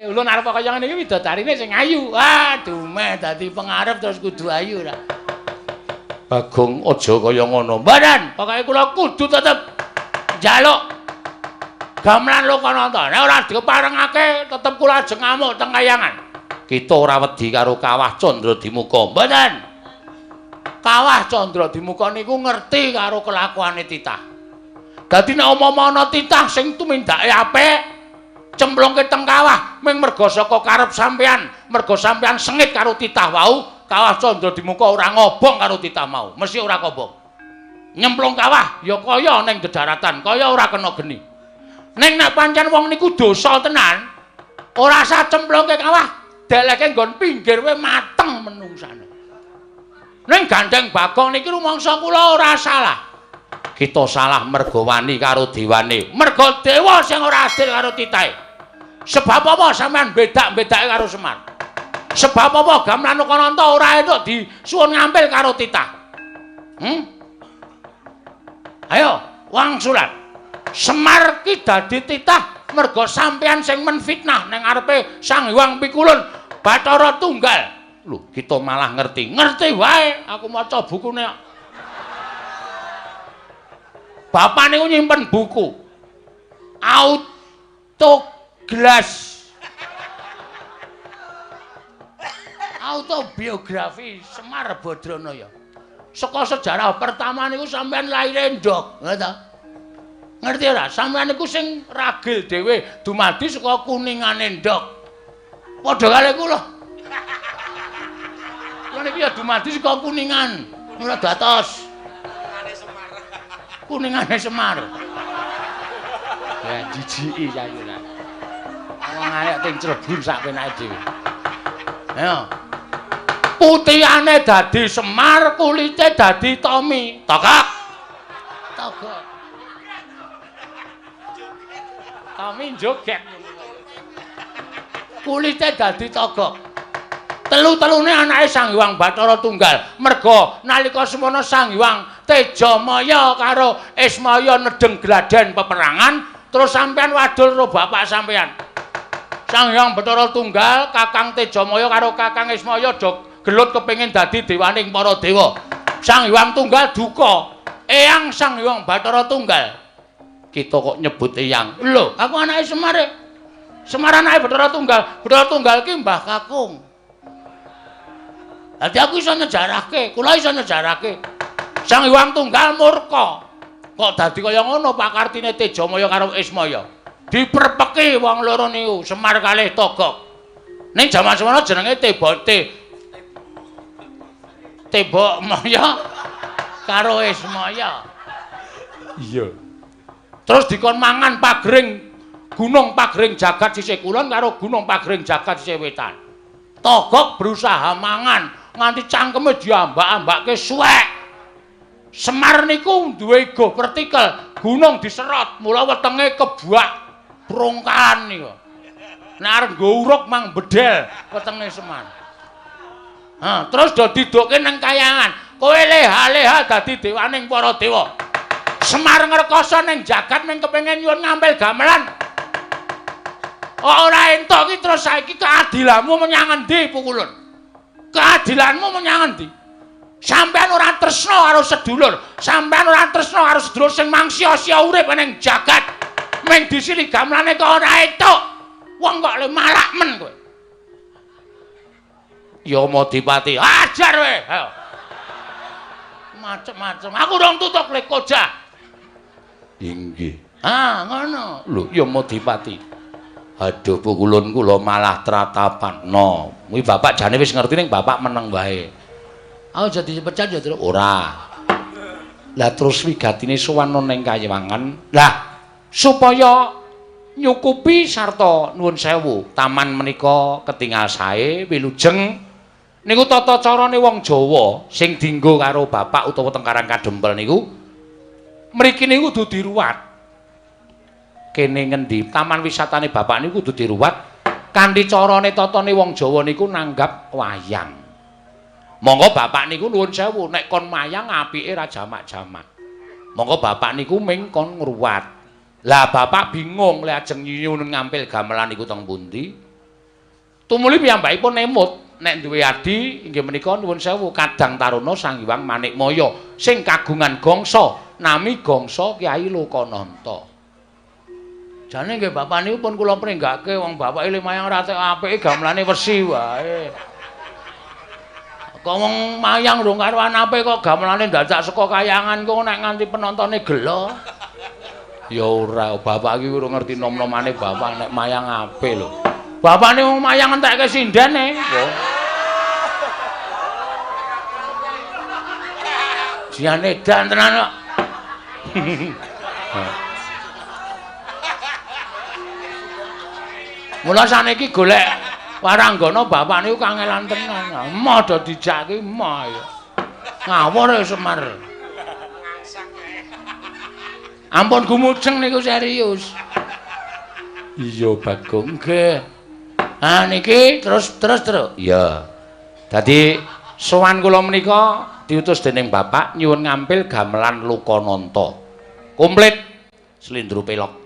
Ulun arep kaya ngene iki widodarine sing ayu. Aduh, meh dadi pengarep terus kudu ayu ra. Bagong aja kaya ngono. Mboten, pokoke kula kudu tetep njaluk gamelan Lokananta. Nek ora diparengake tetep kula ajeng ngamuk teng kayangan. Kita ora wedi karo Kawah Candradimuka. Mboten. Kawah Candradimuka niku ngerti karo kelakuane titah. Dadi nek umpama ana titah sing tumindake apik, cemplungke teng kawah ming merga saka karep sampean, merga sampean sengit karo titah wau, Kawah Candradimuka ora ngobong karo titah mau, mesti ora kobong. Nyemplung kawah ya kaya ning dedaratan, kaya ora kena geni. Ning nek pancen wong niku dosa tenan, ora usah cemplungke kawah, deleke nggon pinggir wae mateng menungsane. Ning gandeng Bagong niki rumangsa kula ora salah. Kita salah merga wani karo dewane. Merga dewa sing ora adil karo titahe. Sebab apa sampean bedak-bedake karo Semar? Sebab apa gamelan Lokananta ora entuk disuwun ngampil karo titah? Ayo, wangsulan. Semar ki dadi titah merga sampean sing menfitnah ning ngarepe Sang Hyang Pikulun Bathara Tunggal. Lho, kita malah ngerti. Ngerti wae, aku maca bukune. Bapak niku nyimpen buku. Autoglas. Autobiografi Semar Badranaya. Saka sejarah pertama niku sampean lahire ndok, ngono ta? Ngerti ora? Sampean niku sing ragil dhewe dumadi saka kuningane ndok. Padha karo kula. Kula niki ya dumadi saka kuningan. Ora datos. Kuningane Semar. Ya jijiki saiki lah. Wong arek ting clebur sak penake dhewe. Ayo. Putihane dadi Semar, kulite dadi Tommy. Togok. Togok. Tommy joget. Kulite dadi togok. Telu-telune anake Sang Hyang Bathara Tunggal. Merga nalika semono Sang Hyang Tejamaya karo Ismaya nedeng gladen peperangan, terus sampean wadul karo bapak sampean. Sang Hyang Bathara Tunggal, Kakang Tejamaya karo Kakang Ismaya do gelut kepengin dadi dewaning para dewa. Sang Hyang Tunggal duka. Eyang Sang Hyang Bathara Tunggal. Kita kok nyebut eyang. Lho, aku anake Semar. Semar anake Bathara Tunggal. Bathara Tunggal ki Mbah Kakung. Dadi aku iso nyejarahke, kula iso nyejarahke. Sang Hyang Tunggal murka. Kok dadi kaya ngono pakartine Tejamaya karo Ismaya. Diprepeki wong loro niku, Semar kalih Togok. Ning jaman semono jenenge Tebote. Tebok Maya karo Ismaya. Iya. Terus dikon mangan pagering Gunung Pagering Jagat sisih kulon karo Gunung Pagering Jagat sisih wetan. Togok berusaha mangan nganti cangkeme diambak-ambake suwek. Semar niku duwe igo vertikal, gunung diserot, mula wetenge kebak brongkalan niku. Nek arep nggo uruk mang bedel wetenge Semar. Ha, terus do didokke nang kayangan. Kowe leha-leha dadi dewaning para dewa. Semar ngrekoso ning jagat ning kepengin nyuwun ngampil gamelan. Ora entuk ki terus saiki keadilanmu menyang endi Pukulun? Keadilanmu menyang endi? Sampeyan ora tresna karo sedulur, sampeyan ora tresna karo sedulur sing mangsia-sia urip ning jagat. Ming disili gamelane kok ora entuk. Wong kok le malak men kowe. Yamadipati, ajar kowe. Ayo. Macem-macem. Aku rong tutuk le koja. Inggih. Ah, ngono. Lho, Yamadipati. Aduh, Pukulun kula malah tratapan. No, kuwi bapak jane wis ngerti ning bapak meneng wae. Aku jadi dipecat ya, Truk? Ora. Lah terus wigatine sowan ning kayangan. Lah, supaya nyukupi sarta nuwun sewu, taman menika ketingal sae wilujeng niku tata carane wong Jawa sing dienggo karo bapak utawa teng Karang Kadempel niku mriki niku kudu diruwat. Kene ngendi taman wisatane bapak niku kudu diruwat kanthi carane tatane wong Jawa niku nanggap wayang. Monggo bapak niku nuwun sewu nek kon mayang apike ra jamak-jamak. Monggo bapak niku ming kon ngruwat. Lah bapak bingung lek ajeng nyuwun ngampil gamelan niku teng pundi? Tumuli piyambakipun emut nek duwe adi inggih menika nuwun sewu Kadang Taruna Sang Hyang Manikmaya sing kagungan gangsa nami gangsa Kyai Lokananta. Jane nggih bapak niku pun kula pringgake wong bapake mayang ora tek apike gamelane wesi wae. Kok wong mayang rung karuan apik kok gamelane dadak saka kayangan kok nek nganti penontone gelo. Ya ora, bapak iki urung ngerti nom-nomane bapak nek mayang apik lho. Bapakne wong mayang entekke sindene. Jian edan tenan kok. Mula saniki golek waranggana bapak niku kangelan tenan. Emoh do dijak ki emoh ya. Ngawur ya Semar. Ampun gumujeng niku serius. Iya Bagong nggih. Ah niki terus. Iya. Dadi sowan kula menika diutus dening bapak nyuwun ngampil gamelan Lokananta. Komplit slendro pelok.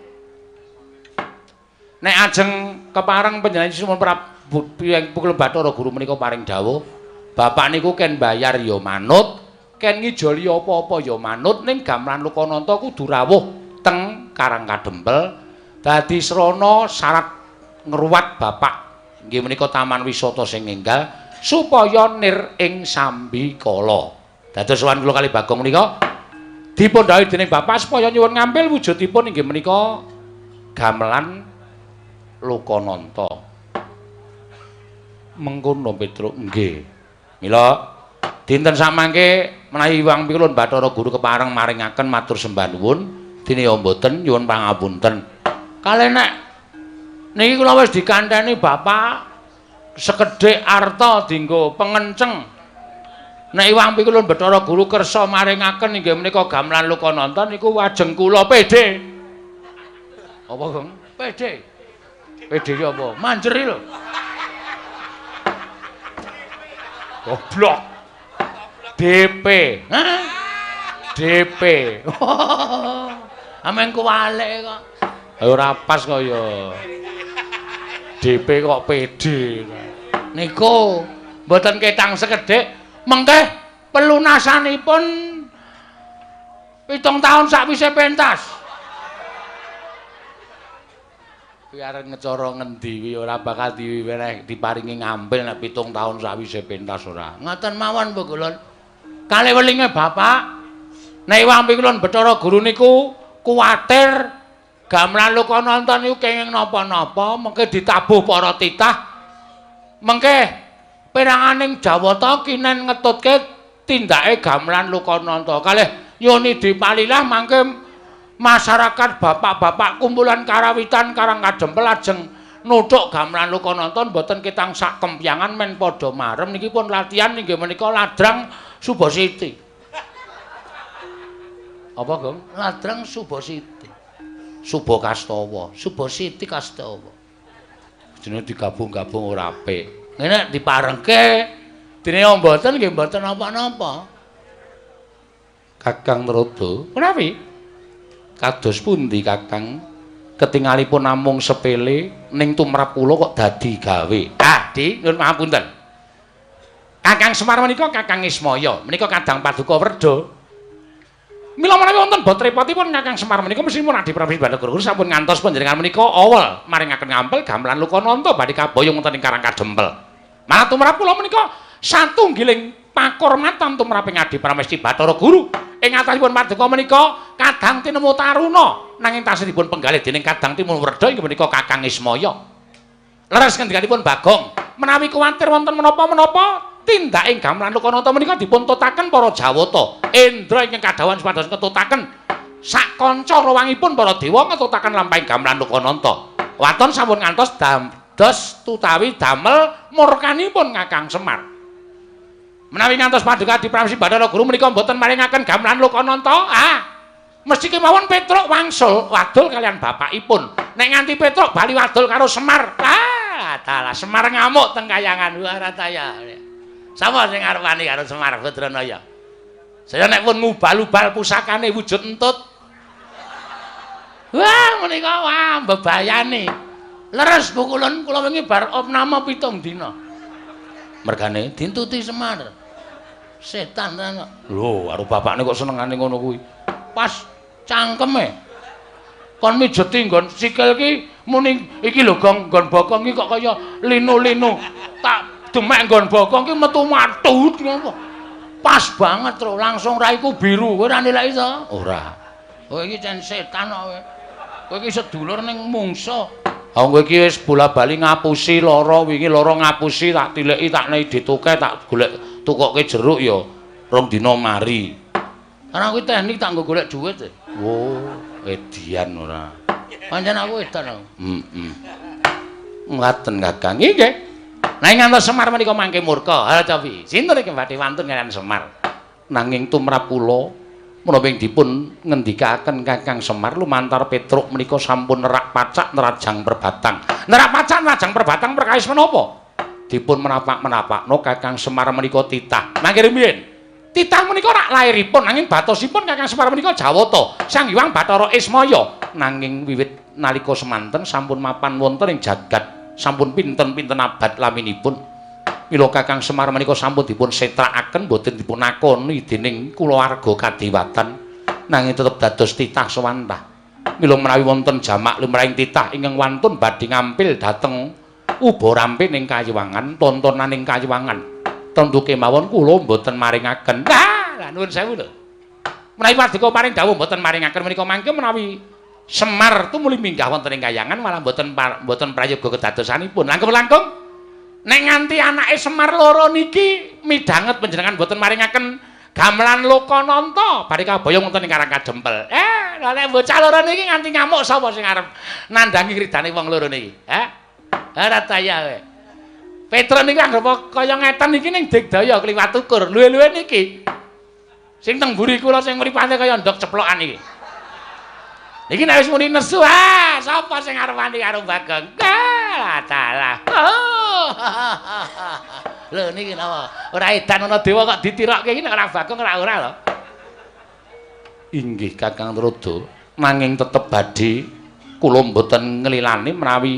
Nek ajeng kepareng panjenengan Sunan Prabu Pukul Bathara Guru menika paring dawuh, bapak niku ken bayar ya manut, ken ngijoli apa-apa ya manut, ning gamelan Lokananta kudu rawuh teng Karang Kadempel dadi srana syarat ngruwat bapak inggih menika taman wisata sing enggal supaya nir ing sambikala. Dados sowan kula kali Bagong menika dipun dhawuhi dening bapak supaya nyuwun ngampil wujudipun inggih menika gamelan Lokananta. Mengkono Petruk nggih. Mila dinten samangke menawi Hyang Pikulun Bathara Guru kepareng maringaken matur sembah nuwun, dene ya mboten nyuwun pangapunten. Kalih nek niki kula wis dikanteni bapak sekedhik arta dienggo pengenceng. Nek Hyang Pikulun Bathara Guru kersa maringaken inggih menika gamelan Lokananta niku wajeng kula PD. Apa, Gong? PD. PD ki apa? Manjeri lho. Goblok. DP. Hah? DP. Amen kuwalik kok. Ora pas kok ya. DP kok PD. Niku mboten ketang sekedhik, mengke pelunasanipun 7 taun sakwise pentas. Kuwi arep ngecara ngendi kuwi ora bakal diweneh diparingi ngambil nek 7 taun sawise pentas ora. Ngoten mawon Pugulun. Kalih welinge bapak nek Hyang Pikulun Bathara Guru niku kuwatir gamelan Lokananta niku kenging napa-napa mengke ditabuh para titah mengke peranganing Jawata kinen ngetutke tindake gamelan Lokananta. Kalih nyuni dipalilah mangke masyarakat bapak-bapak kumpulan karawitan Karang Kadempel ajeng nuthuk gamelan Lokananta mboten ketang sak kempyangan men padha marem niki pun latihan inggih menika ladrang Subasiti. Apa, Gong? Ladrang Subasiti. Subakastawa, Subasiti Kastawa. Jenenge digabung-gabung ora apik. Ngene diparengke dene mboten nggih mboten napa-napa. Kakang Narada, menawi kados pundi Kakang ketingalipun namung sepele ning tumrap kula kok dadi gawe. Ah, Di, nyuwun pangapunten. Kakang Semar menika Kakang Ismaya, menika kadang paduka werda. Mila menawi wonten bot repotipun Kakang Semar menika mesthipun Adi Prabu Bathara Guru sampun ngantos panjenengan menika awel maringaken ngampil gamelan Lokananta badhe kaboyong wonten ing Karang Kadempel. Malah tumrap kula menika satunggiling pakurmatan tumraping Adi Pramesti Bathara Guru. Ing atasipun paduka menika kadang tinemu taruna nanging tasih dipun penggalih dening kadang timun werda inggih menika Kakang Ismaya. Leres ngendikanipun Bagong, menawi kuwatir wonten menapa-menapa tindaking gamelan Lokananta menika dipun tutaken para Jawata. Indra ingkang kadhawuhan supados ngetutaken sak kanca rawangipun para dewa ngetutaken lampahing gamelan Lokananta. Waton sampun ngantos dados tutawi damel murkanipun Kakang Semar. Menawi ngantos paduka Adi Pramesti Bathara Guru menika mboten maringaken gamelan Lokananta, ah mesti kemawon Petruk wangsul wadul kalian bapakipun. Nek nganti Petruk bali wadul karo Semar, ah dalah Semar ngamuk teng kayangan. Wah rataya. Sapa sing arep wani karo Semar Badranaya? Saya nek pun ngubal-ubal pusakane wujud entut. Wah menika wah mbebayani. Leres Bu Kulun, kula wingi bar opname 7 dina. Mergane dintuti Semar. Setan tenan kok. Lho, karo bapakne kok senengane ngono kuwi. Pas cangkeme. Kon mijeti nggon sikil ki muni iki lho Gong, nggon bokong iki kok kaya linu-linu. Tak demek nggon bokong ki metu matut ngono. Pas banget tro, langsung raiku biru. Kowe ora nilai to? Ora. Kowe iki cen setan kok kowe. Kowe iki sedulur ning mungsa. Wong kowe iki wis bola-bali ngapusi lara, wingi lara ngapusi tak tileki tak nei dituke tak golek tukoke jeruk ya rong dina mari. Karena kuwi teknik tak nggo golek dhuwit. Oh, edian ora. Pancen aku edan aku. Heeh. Ngaten Kakang. Nggih. Nanging ngantos Semar menika mangke murka. Ha cobi. Sinten iki badhe wantun kaliyan Semar? Nanging tumrap kula menapa ing dipun ngendikaaken Kakang Semar lumantar Petruk menika sampun nerak pacak nerajang perbatang. Nerak pacak nerajang perbatang perkawis menapa? Dipun menapak-menapakno Kakang Semar menika titah. Mangke rumiyin. Titah menika rak lairipun nanging batosipun Kakang Semar menika Jawata, Sang Hyang Bathara Ismaya. Nanging wiwit nalika semanten sampun mapan wonten ing jagat, sampun pinten-pinten abad laminipun. Mila Kakang Semar menika sampun dipun setrakaken boten dipun akoni dening kulawarga kadewatan, nanging tetep dados titah sewantah. Mila menawi wonten jamak lumrahing titah ingkang wantun badhe ngampil dhateng uba rampe ning kayiwangan, tontonaning kayiwangan. Tentu kemawon kula mboten maringaken. Lah, nuwun sewu lho. Menawi paduka paring dawuh mboten maringaken menika mangke menawi Semar tumuli minggah wonten ing kayangan malah mboten mboten prayoga kedadosanipun. Langkung-langkung nek nganti anake Semar loro niki midhanget panjenengan mboten maringaken gamelan Lokananta bari kaboyong wonten ing Karang Kadempel. Lah nek bocah loro niki nganti ngamuk sapa sing arep nandhangi kridane wong loro niki? Hah? Ora daya kowe. Petruk niki anggere kaya ngeten niki ning digdaya kliwat ukur. Luwe-luwe niki. Sing teng mburi kula sing mripate kaya ndok ceplokan iki. Niki nek wis muni nesu, ah, sapa sing arep wani karo Bagong? Ah, dalah. Lho niki napa? Ora edan ana dewa kok ditirokke iki nek ora Bagong ora ora lho. Inggih Kakang Trada, nanging tetep badhe kula mboten nglilani menawi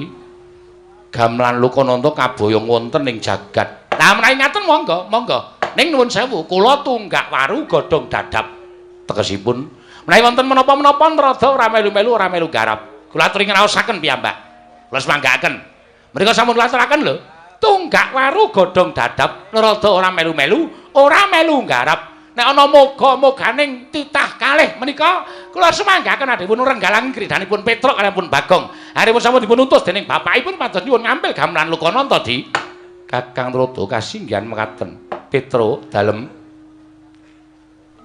gamelan Lokananta kaboyong wonten ing jagat. Lah menawi ngaten monggo, monggo. Ning nuwun sewu, kula tunggak waru godhong dadap. Tegesipun menawi wonten menapa-menapa Trada ora melu-melu ora melu garap. Kula aturi ngraosaken piyambak. Kula semanggaaken. Mriku sampun kula aturaken lho. Tunggak waru godhong dadap, Narada ora melu-melu, ora melu garap. Nek ana moga-moganing titah kalih menika kula semanggaken adhipun renggalang kridanipun Petruk kaliyan Bagong. Aripun sampun dipun utus dening bapakipun pados nyuwun ngampil gamelan Lokananta di Kakang Trada kasinggihan mekaten. Petruk dalem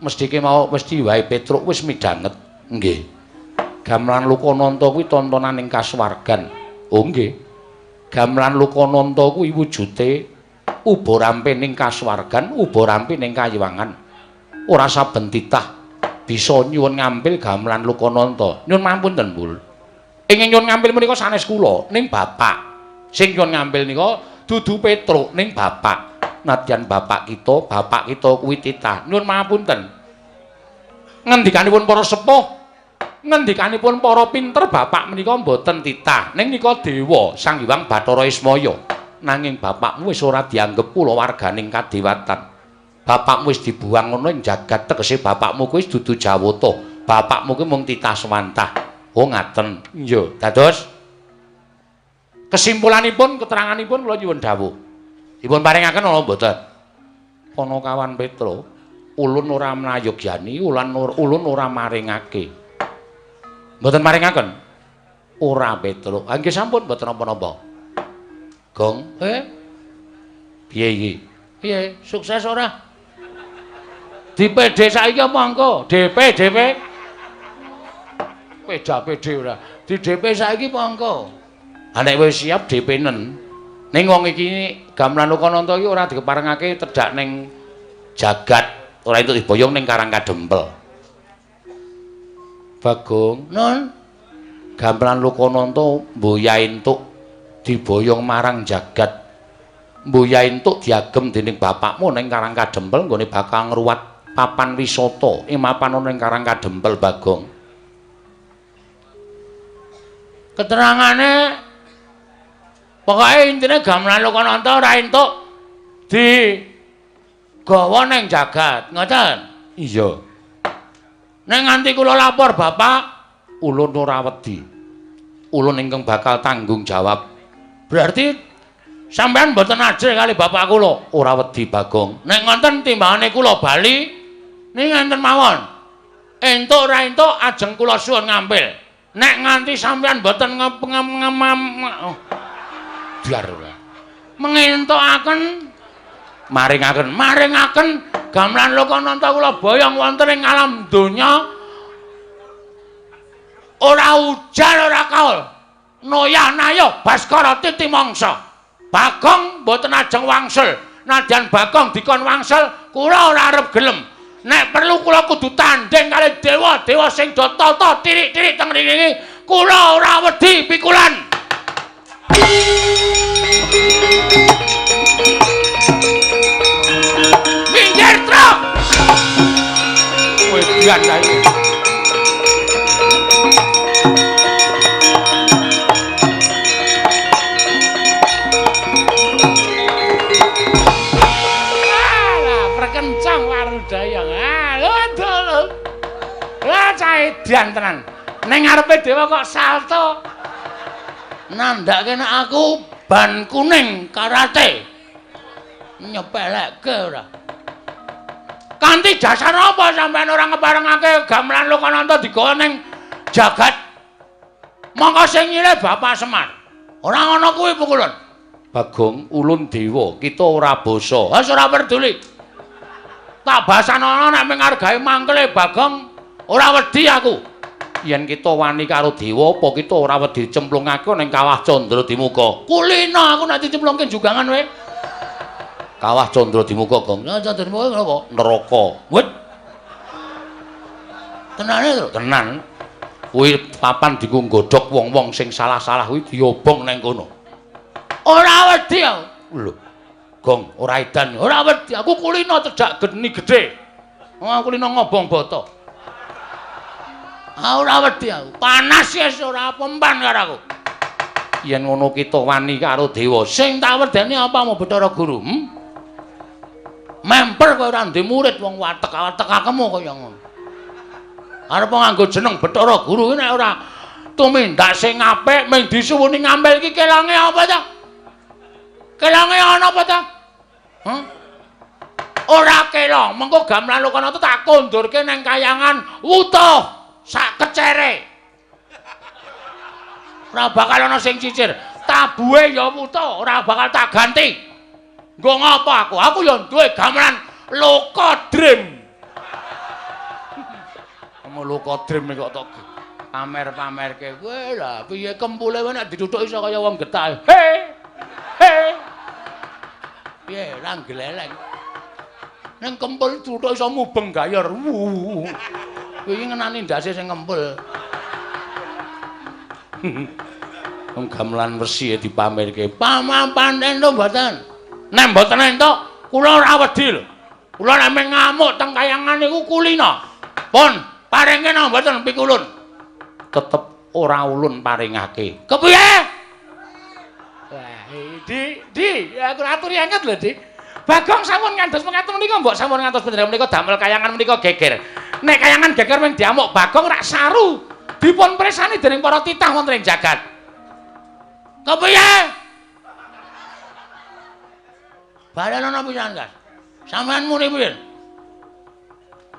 mesti mau mesti wae Petruk wis midhanget. Nggih. Gamelan Lokananta kuwi tontonaning kasuwargan. Oh nggih. Gamelan Lokananta kuwi wujude uba rampe ning kasuwargan, uba rampe ning kayiwangan. Ora saben titah bisa nyuwun ngampil gamelan Lokananta. Nyuwun mampunten, Bul. Ingkang nyuwun ngampil menika sanes kula, ning bapak. Sing nyuwun ngampil nika dudu Petruk, ning bapak. Nadyan bapak kita kuwi titah. Nyuwun mapunten. Ngendikanipun para sepuh, ngendikanipun para pinter bapak menika mboten titah. Ning nika dewa Sang Hyang Bathara Ismaya. Nanging bapakmu wis ora dianggep kulawarganing kadewatan. Bapakmu wis dibuang ngono ing jagat, tegese bapakmu kuwi dudu Jawata. Bapakmu kuwi mung titah swantah. Oh ngaten. Iya, dados kesimpulanipun, keteranganipun kula nyuwun dawuh. Dipun paringaken ana mboten? Panakawan Petruk, ulun ora mrayogyani, ulun ora maringake. Mboten maringaken? Ora Petruk. Ha nggih sampun mboten napa-napa. Gong, piye iki? Piye? Sukses ora? Di PD saiki apa engko? DP, DP. Peda PD ora. Di DP saiki apa engko? Ha nek wis siap DP-nen. Ning wong iki gamelan Lokananta iki ora dikeparengake tedhak ning jagat, ora entuk diboyong ning Karang Kadempel. Bagong, nun. Gamelan Lokananta mboya entuk diboyong marang jagat. Mboya entuk diagem dening bapakmu ning Karang Kadempel nggone bakal ngruwat papan wisata ing mapan ana ing Karang Kadempel, Bagong. Keterangane Pokoke intine gamelan Lokananta ora entuk di gawa ning jagat, ngoten? Iya. Nek nganti kula lapor Bapak, ulun ora wedi. Ulun ingkang bakal tanggung jawab. Berarti sampean mboten ajrih kali bapak kula? Ora wedi, Bagong. Nek ngoten timbangane kula bali ning ngenten mawon. Entuk ora entuk ajeng kula suwun ngampil. Nek nganti sampean mboten biar ora. Mengentukaken maringaken maringaken gamelan Lokananta kula boyong wonten ing alam donya ora ujar ora kaul. Noyah nayo Baskara titi mangsa. Bagong mboten ajeng wangsul. Nadyan Bagong dikon wangsul, kula ora arep gelem. Nek perlu kula kudu tandhing kali dewa-dewa sing do tata tirik-tirik teng mriki. Kula ora wedi pikulan. Minggir, Truk. Wedan kae. Alah, perkencang warudaya. Ah, lho. Lah cah edan tenan. Ning ngarepe dewa kok salto. Nandhake nek aku ban kuning karate. Nyepelekke ora. Kanthi dasar apa sampean ora ngeparengake gamelan Lokananta digawa ning jagat? Mongko sing nyilih Bapak Semar. Ora ngono kuwi pukulun. Bagong, ulun dewa, kita ora basa. Wis ora peduli. Tak basanono nek mung mangkele Bagong ora wedi aku. Yen kita wani karo dewa, apa kita ora wedi cemplungake ning Kawah Candra Dimuka? Kulino aku nek dicemplungke jugangan kowe. Kawah Candra Dimuka, Gong. Candra Dimuka napa? Neraka. Wet. Tenane to? Tenan. Kuwi papan diku nggodhog wong-wong sing salah-salah kuwi diobong nang kono. Ora wedi aku. Lho. Gong, ora edan. Ora wedi. Aku kulino cedhak geni gedhe. Wong aku kulino ngobong bata. Ah, ora wedi aku. Panas wis ora pempan karo aku. Yen ngono kita wani karo dewa. Sing tak wedeni apa mau Bathara Guru? Memper kowe ora ndek murid wong watek-watekakemu kaya ngono. Arep nganggo jeneng Bathara Guru ki nek ora tumindak sing apik mung disuwuni ngampil iki kelonge apa ta? Kelonge ana apa ta? Hah? Ora kelong, mengko gamelan Lokananta tak kondurke nang kayangan wutuh sak kecere. Ora bakal ana sing cicir. Tabuhe ya wutuh, ora bakal tak ganti. Nggo ngapa aku? Aku ya duwe gamelan Loka Dream. Kamu Loka Dream kok tok pamer-pamerke. Kowe lah piye kempule kowe nek dituthuk iso kaya wong getah. He. He. Piye ra gleleng. Ning kempul tuthuk iso mubeng gayor. Kuwi ngenani ndase sing kempul. Wong gamelan wesi dipamerke. Pamapan entuk mboten? Nek mboten entuk, kula ora wedi lho. Kula nek ngamuk teng kayangan niku kulina. Pun paringke napa mboten pikulun? Tetep ora ulun paringake. Kepiye? Wah, Di, aku aturi anget lho, Di. Bagong sampun ngantos mekaten menika mbok sampun ngantos panjenengan menika damel kayangan menika geger. Nek kayangan geger mung diamuk Bagong rak saru. Dipun presani dening para titah wonten ing jagat. Kepiye? Balen ana pisan, Kas. Sampeyan muni piye?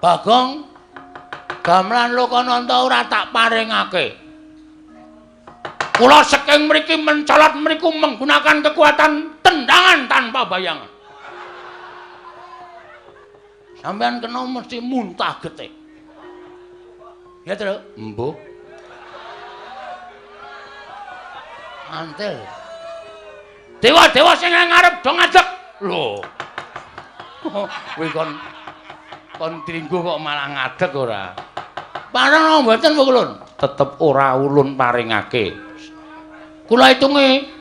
Bagong gamelan Lokananta ora tak paringake. Kula saking mriki mencolot mriku menggunakan kekuatan tendangan tanpa bayangan. Sampeyan kena mesti muntah getih. Ya, Tru? Embuh. Antil. Dewa-dewa sing ngarep do ngadeg. Lho. Kuwi kon tringgo kok malah ngadeg ora. Pareng mboten ulun? Tetep ora ulun paringake. Kula hitunge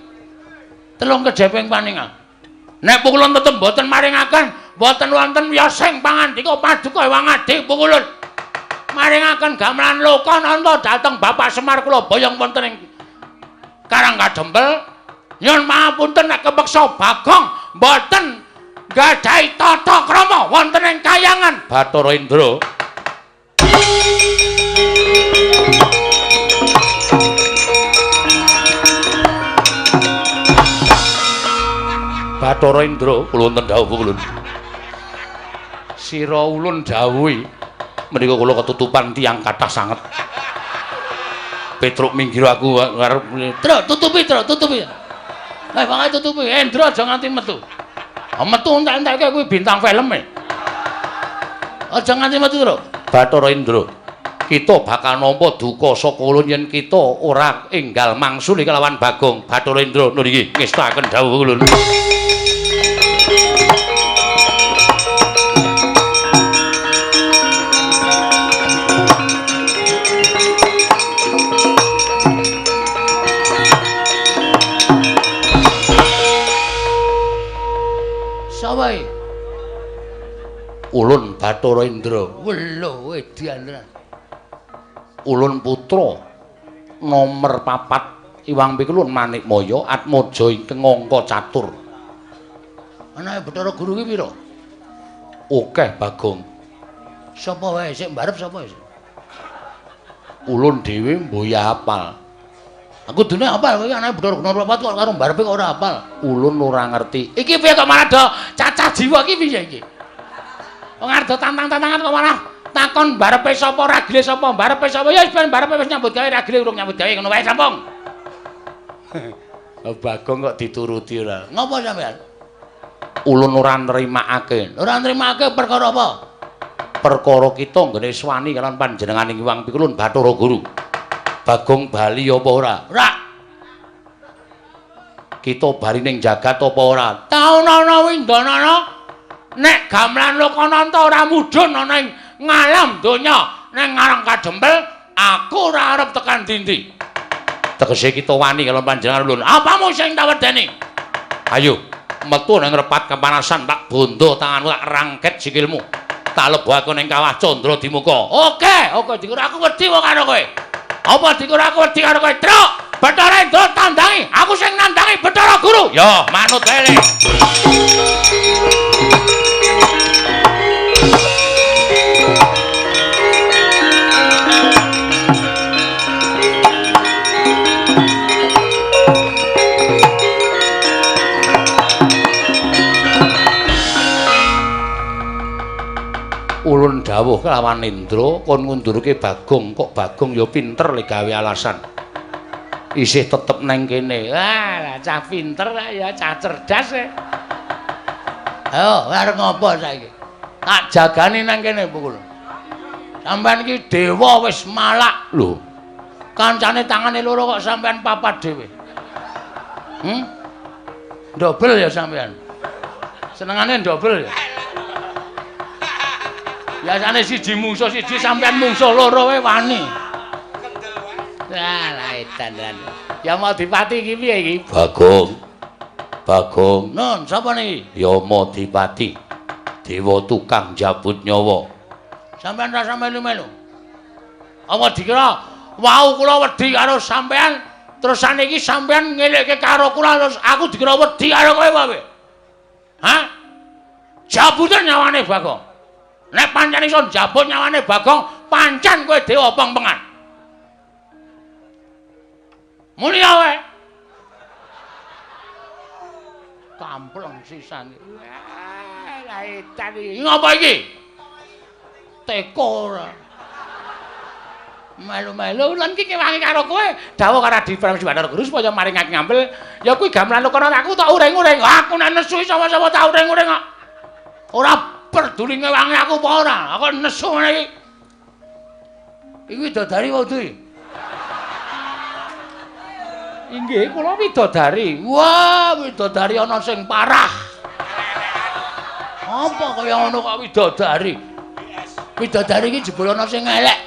3 kejeping paningal. Nek pukulun tetep mboten maringaken, mboten wonten wiyosing pangandika paduka Hyang Adi pukulun. Maringaken gamelan Lokananta dhateng Bapak Semar kula boyong wonten ing Karang Kadempel Nyuwun pangapunten nek kepeksa Bagong mboten nggadahi tata krama wonten ing kayangan Bathara Indra. Bathara Indra, kula wonten dawuh kula. Sira ulun dawuhi menika kula ketutupan tiyang kathah sanget. Petruk minggir aku arep Truk tutupi, Truk tutupi. Eh, pokoke tutupi. Endra aja nganti metu. Metu entek-enteke kuwi bintang filme. Aja nganti metu, Truk. Bathara Indra, kita bakal nampa duka saka ulun yen kita ora enggal mangsuli kelawan Bagong. Bathara Indra, nun iki ngestakaken dawuh ulun. Sawai. Ulun Bathara Indra. Welo edan tenan. Ulun putra nomer 4 Iwang Pikulun Manikmaya Atmaja ingkang angka catur. Anake Bathara Guru ki pira? Akeh Bagong. Sapa wae sik mbarep sapa sik? Ulun dhewe mboya apal. Aku dene apal kowe anake Bathara Guru nomor 4 kok karo mbarepe kok ora apal. Ulun ora ngerti. Iki piye kok malah do cacah jiwa iki piye iki? Wong arep do tantang-tantangan kok malah takon barepe sapa ragile sapa barepe sapa ya wis ben barepe wis nyambut gawe ragile urung nyambut gawe ngono wae sampung. Bagong kok dituruti ora. Ngopo sampean? Ulun ora nrimakake. Ora nrimakake perkara apa? Perkara kita nggone swani kalawan panjenengane Hyang Pikulun Bathara Guru. Bagong bali apa ora? Ora. Kita bali ning jagat apa ora? Taunana windanana nek gamelan Lokananta ora mudhun ana ing ngalam donya ning ngarang kadempel aku ora arep tekan dindi. Tegese kita wani kalawan panjenengan ulun. Apamu sing tak wedeni? Ayo metu nang repat kepanasan tak bondo tanganmu tak rangket sikilmu. Tak lebokake ning kawah Candra Dimuka. Oke, oke dikira aku wedi kok karo kowe. Apa dikira aku wedi karo kowe? Truk, Bathara Indra tandangi, aku sing nandangi Bathara Guru. Yo, manut wae le. Ulun dawuh kelawan Indra kon ngundurke Bagong, kok Bagong ya pinter le gawe alasan. Isih tetep neng kene. Wah, cah pinter ya, cah cerdas e. Ayo, arep ngopo saiki? Tak jagani nang kene pukul. Sampeyan iki dewa wis malak lho. Kancane tangane loro kok sampeyan papat dhewe. Dobel ya sampeyan. Senengane dobel ya. Biasane siji mungsuh siji sampeyan mungsuh loro wae wani. Wah, lah edan tenan. Ya mau dipati iki piye iki? Bagong. Bagong. Nun, sapa niki? Yama Dipati. Dewa tukang jabut nyawa. Sampeyan rasa melu-melu. Apa dikira wau kula wedi karo sampeyan, terus saniki sampeyan ngelekke karo kula terus aku dikira wedi karo kowe apa piye? Hah? Jabuten nyawane Bagong. Nek pancen iso njabut nyawane Bagong, pancen kowe dewa pengpengan. Muni wae. Kampleng sisan. Wah, lah edan iki. Ngapa iki? Teko ora. Melu-melu lan iki kewangi karo kowe. Dawuh karo Adi Pramesti Bathara Guru supaya maringake ngampil. Ya kuwi gamelan Lokananta aku tak uring-uring. Aku nek nesu sapa-sapa tak uring-uring kok. Ora peduli ngewangi aku apa ora. Aku nesu ngene iki. Iki widodari wae iki. Inggih, kula widodari. Wah, widodari ana sing parah. Apa kaya ngono kok widodari? Widodari iki jebul ana sing elek.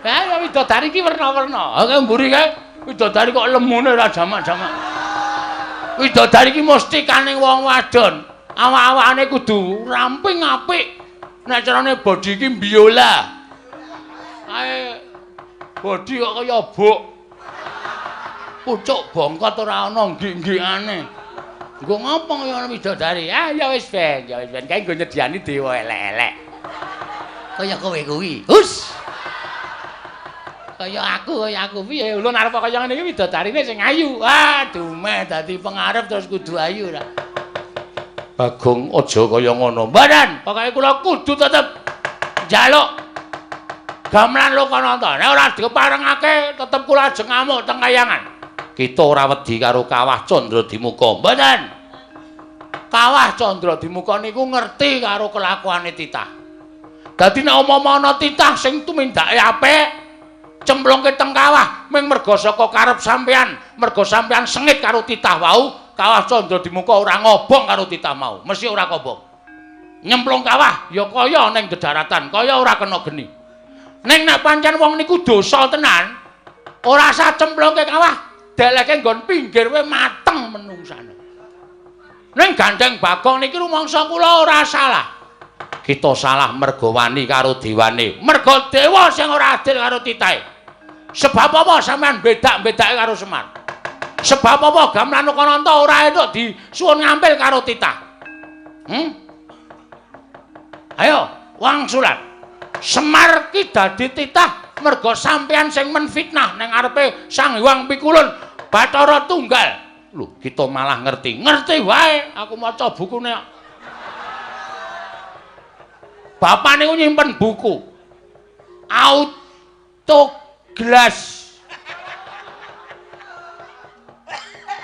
Ha, widodari iki werna-werna. Ha, kae mburi kae widodari kok lemune ora jamak-jamak. Widodari iki mesti kaning wong wadon. Awak-awakane kudu ramping apik. Nek carane body iki biola. Kae body kok kaya buk. Pucuk bongkot ora ana nggik-nggikane. Nggo ngopo kaya ana widodari? Ah ya wis ben, ya wis ben. Kae nggo nyediani dewa elek-elek. Kaya kowe kuwi. Hus. Kaya aku piye ulun arep kaya ngene iki widodarine sing ayu. Ah dumeh dadi pengarep terus kudu ayu ra. Bagong aja kaya ngono. Mboten, pokoke kula kudu tetep njaluk gamelan Lokananta. Nek ora diparengake tetep kula ajeng ngamuk teng kayangan. Kita ora wedi karo Kawah Candradimuka. Mboten. Kawah Candradimuka niku ngerti karo kelakuane titah. Dadi nek umpama ana titah sing tumindake apik, cemplungke teng kawah ming merga saka karep sampean, merga sampean sengit karo titah wau, Kawah Candradimuka ora ngobong karo titah mau, mesti ora kobong. Nyemplung kawah ya kaya ning dedaratan, kaya ora kena geni. Ning nek pancen wong niku dosa tenan, ora sah cemplungke kawah, deleke nggon pinggir wae mateng menungsane. Ning gandeng Bagong niki rumangsa kula ora salah. Kita salah merga wani karo dewane. Merga dewa sing ora adil karo titahe. Sebab apa sampean bedak-bedake karo Semar? Sebab apa gamelan Lokananta ora entuk disuwun ngampil karo titah? Ayo, wangsulan. Semar ki dadi titah merga sampean sing menfitnah ning ngarepe Sang Hyang Pikulun Bathara Tunggal. Lho, kita malah ngerti. Ngerti wae, aku maca bukune. Bapak niku nyimpen buku. Autoglas.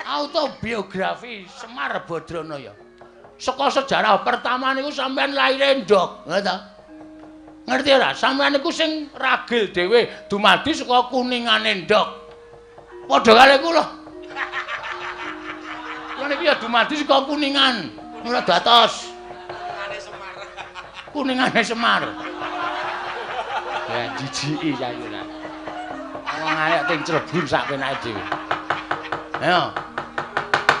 Autobiografi Semar Badranaya. Saka sejarah pertama niku sampean laire ndok, ngono ta? Ngerti ora? Sampean niku sing ragil dhewe dumadi saka kuningane ndok. Padha karo kula. Kula niki ya dumadi saka kuningan, ora datos. Kuningane Semar. Ya jijiki saiki ora. Wong arek ting clebur sak penake dhewe. Ayo.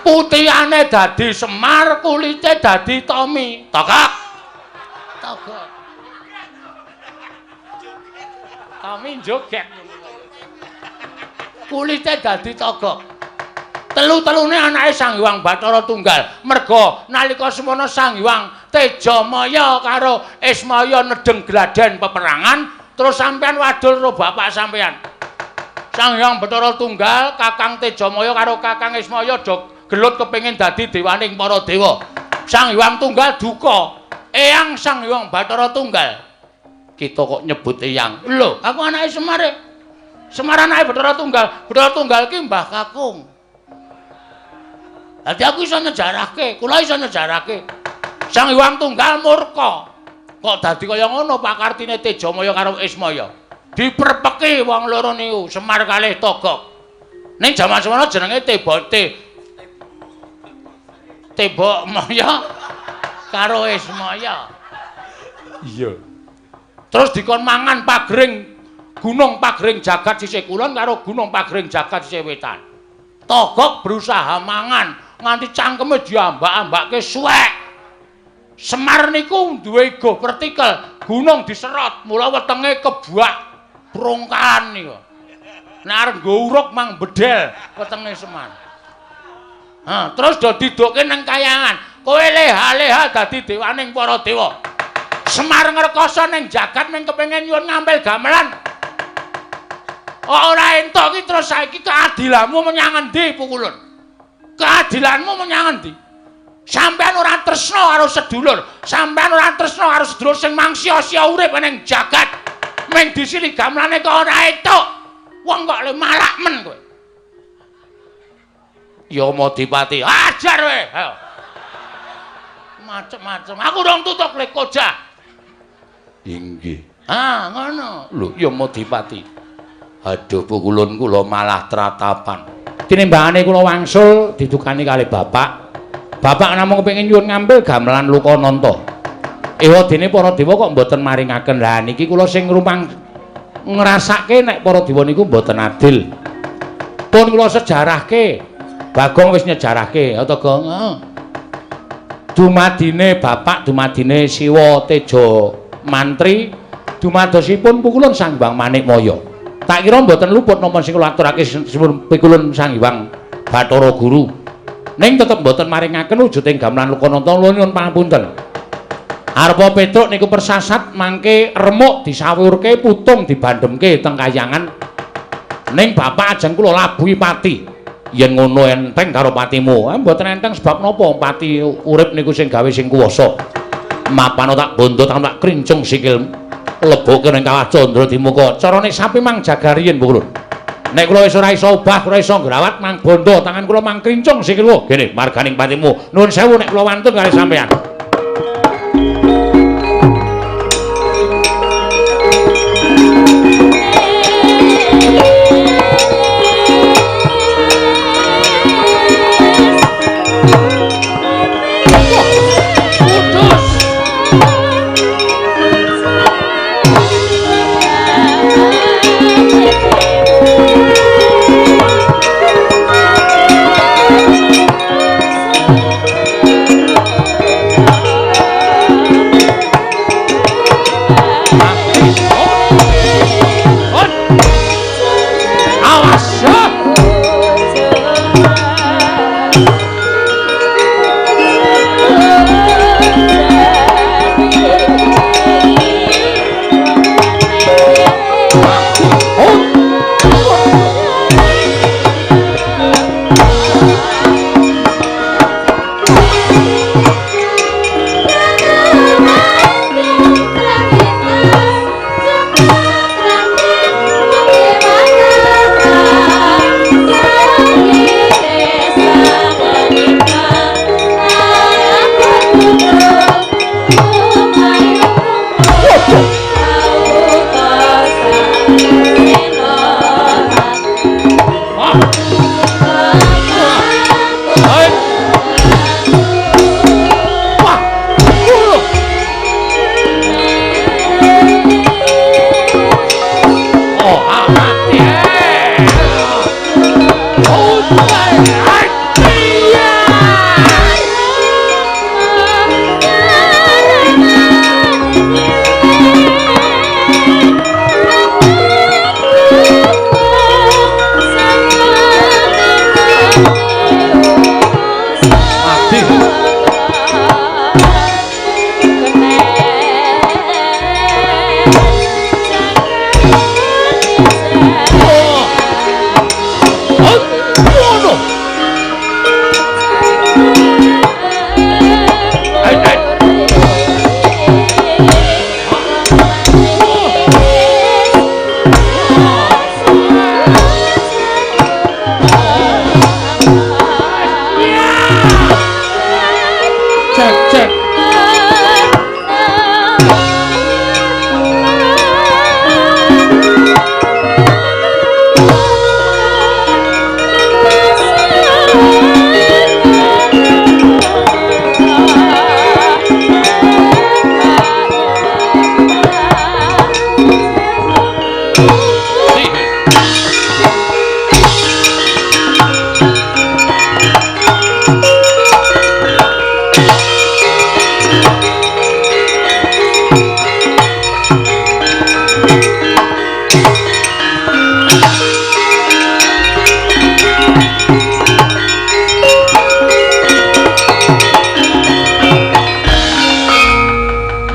Putihane dadi Semar, kulite dadi Tommy. Togok. Togok. Tommy joget. Kulite dadi togok. Telu-telune anake Sang Hyang Bathara Tunggal. Merga nalika semono Sang Hyang Tejamaya karo Ismaya nedheng gladen peperangan, terus sampean wadul karo bapak sampean. Sang Hyang Bathara Tunggal, Kakang Tejamaya karo Kakang Ismaya do gelut kepengin dadi dewaning para dewa. Sang Hyang Tunggal duka. Eyang Sang Hyang Bathara Tunggal. Kita kok nyebut eyang. Lho, aku anake Semar. Semar anake Bathara Tunggal. Bathara Tunggal ki Mbah Kakung. Dadi aku iso nyejarahke, kula iso nyejarahke. Sang Hyang Tunggal murka. Kok dadi kaya ngono pakartine Tejamaya karo Ismaya. Diprepeki wong loro niku, Semar kalih Togok. Ning jaman semono jenenge Tebok Maya karo Ismaya. Iya. Terus dikon mangan pagring Gunung Pagring Jagat sisih kulon karo Gunung Pagring Jagat sisih wetan. Togok berusaha mangan nganti cangkeme diambak-ambake suwek. Semar niku duwe igo vertikal, gunung diserot, mula wetenge kebuak brongkalan niku. Nek arep nggo uruk mang bedel wetenge Semar. Ha, terus do didokke nang kayangan. Kowe leha-leha dadi dewaning para dewa. Semar ngrekoso ning jagat ning kepengin nyuwun ngampil gamelan. Ora entuk ki terus saiki keadilanmu menyang endi Pukulun? Keadilanmu menyang endi? Sampeyan ora tresna karo sedulur, sampeyan ora tresna karo sedulur sing mangsia-sia urip ning jagat. Ming disili gamelane kok ora entuk. Wong kok le malak men kowe. Yamadipati, ajar kowe. Ayo. Macem-macem. Aku rong tutuk le koja. Inggih. Ah, ngono. Lho, Yamadipati. Aduh, Pukulun kula malah tratapan. Tinimbangane kula wangsul didukani kalih bapak. Bapak namung kepengin nyuwun ngambil gamelan Lokananta. Ewa dene para dewa kok mboten maringaken. Lah niki kula sing rumang ngrasake nek para dewa niku mboten adil. Pun kula sejarahke. Bagong wis nyejarahke, ya to, Gong? Heeh. Dumadine bapak, dumadine Siwa Teja Mantri, dumadosipun Pukulun Sang Hyang Manikmaya. Tak kira mboten luput napa sing kula aturake sepun pikulun Sang Hyang Bathara Guru. Ning tetep mboten maringaken wujuding gamelan Lokananta kula nyuwun pangapunten. Arpa Petruk niku persasat mangke remuk disawurke putung dibandhemke teng kayangan. Ning bapak ajeng kula labuhi pati. Yen ngono enteng karo patimu. Mboten enteng sebab napa pati urip niku sing gawe sing kuwasa. Mapano tak bondo tak krincung sikil leboke ning kawah Candra Dimuka. Carane sapi mang jaga riyin Bu Kulun. Nek kula wis ora iso obah, ora iso ngrawat mang bondo tangan kula mang krincung sikil kula. Gene marganing patimu. Nuwun sewu nek kula wantun kali sampeyan.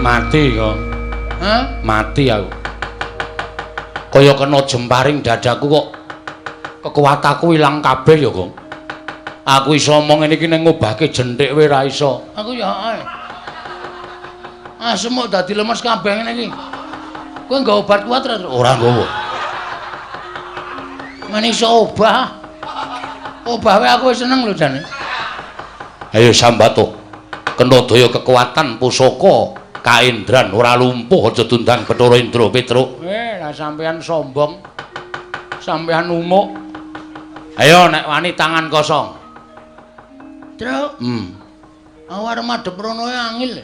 Mati kok. Hah? Mati aku. Kaya kena jemparing dadaku kok kekuatanku ilang kabeh ya, Gong. Aku iso omong ngene iki ning ngobahke jenthik wae ra iso. Aku ya ae. Asem kok dadi lemes kabeh ngene iki. Kowe nggawa obat kuat ra? Ora nggawa. Men iso obah. Obah wae aku wis seneng lho jane. Ayo sambato. Kena daya kekuatan pusaka Kaendran ora lumpuh aja dundang Bathara Indra Petruk. Lah sampean sombong. Sampean umuk. Ayo nek wani tangan kosong. Truk. Aku arep madhep rono angil.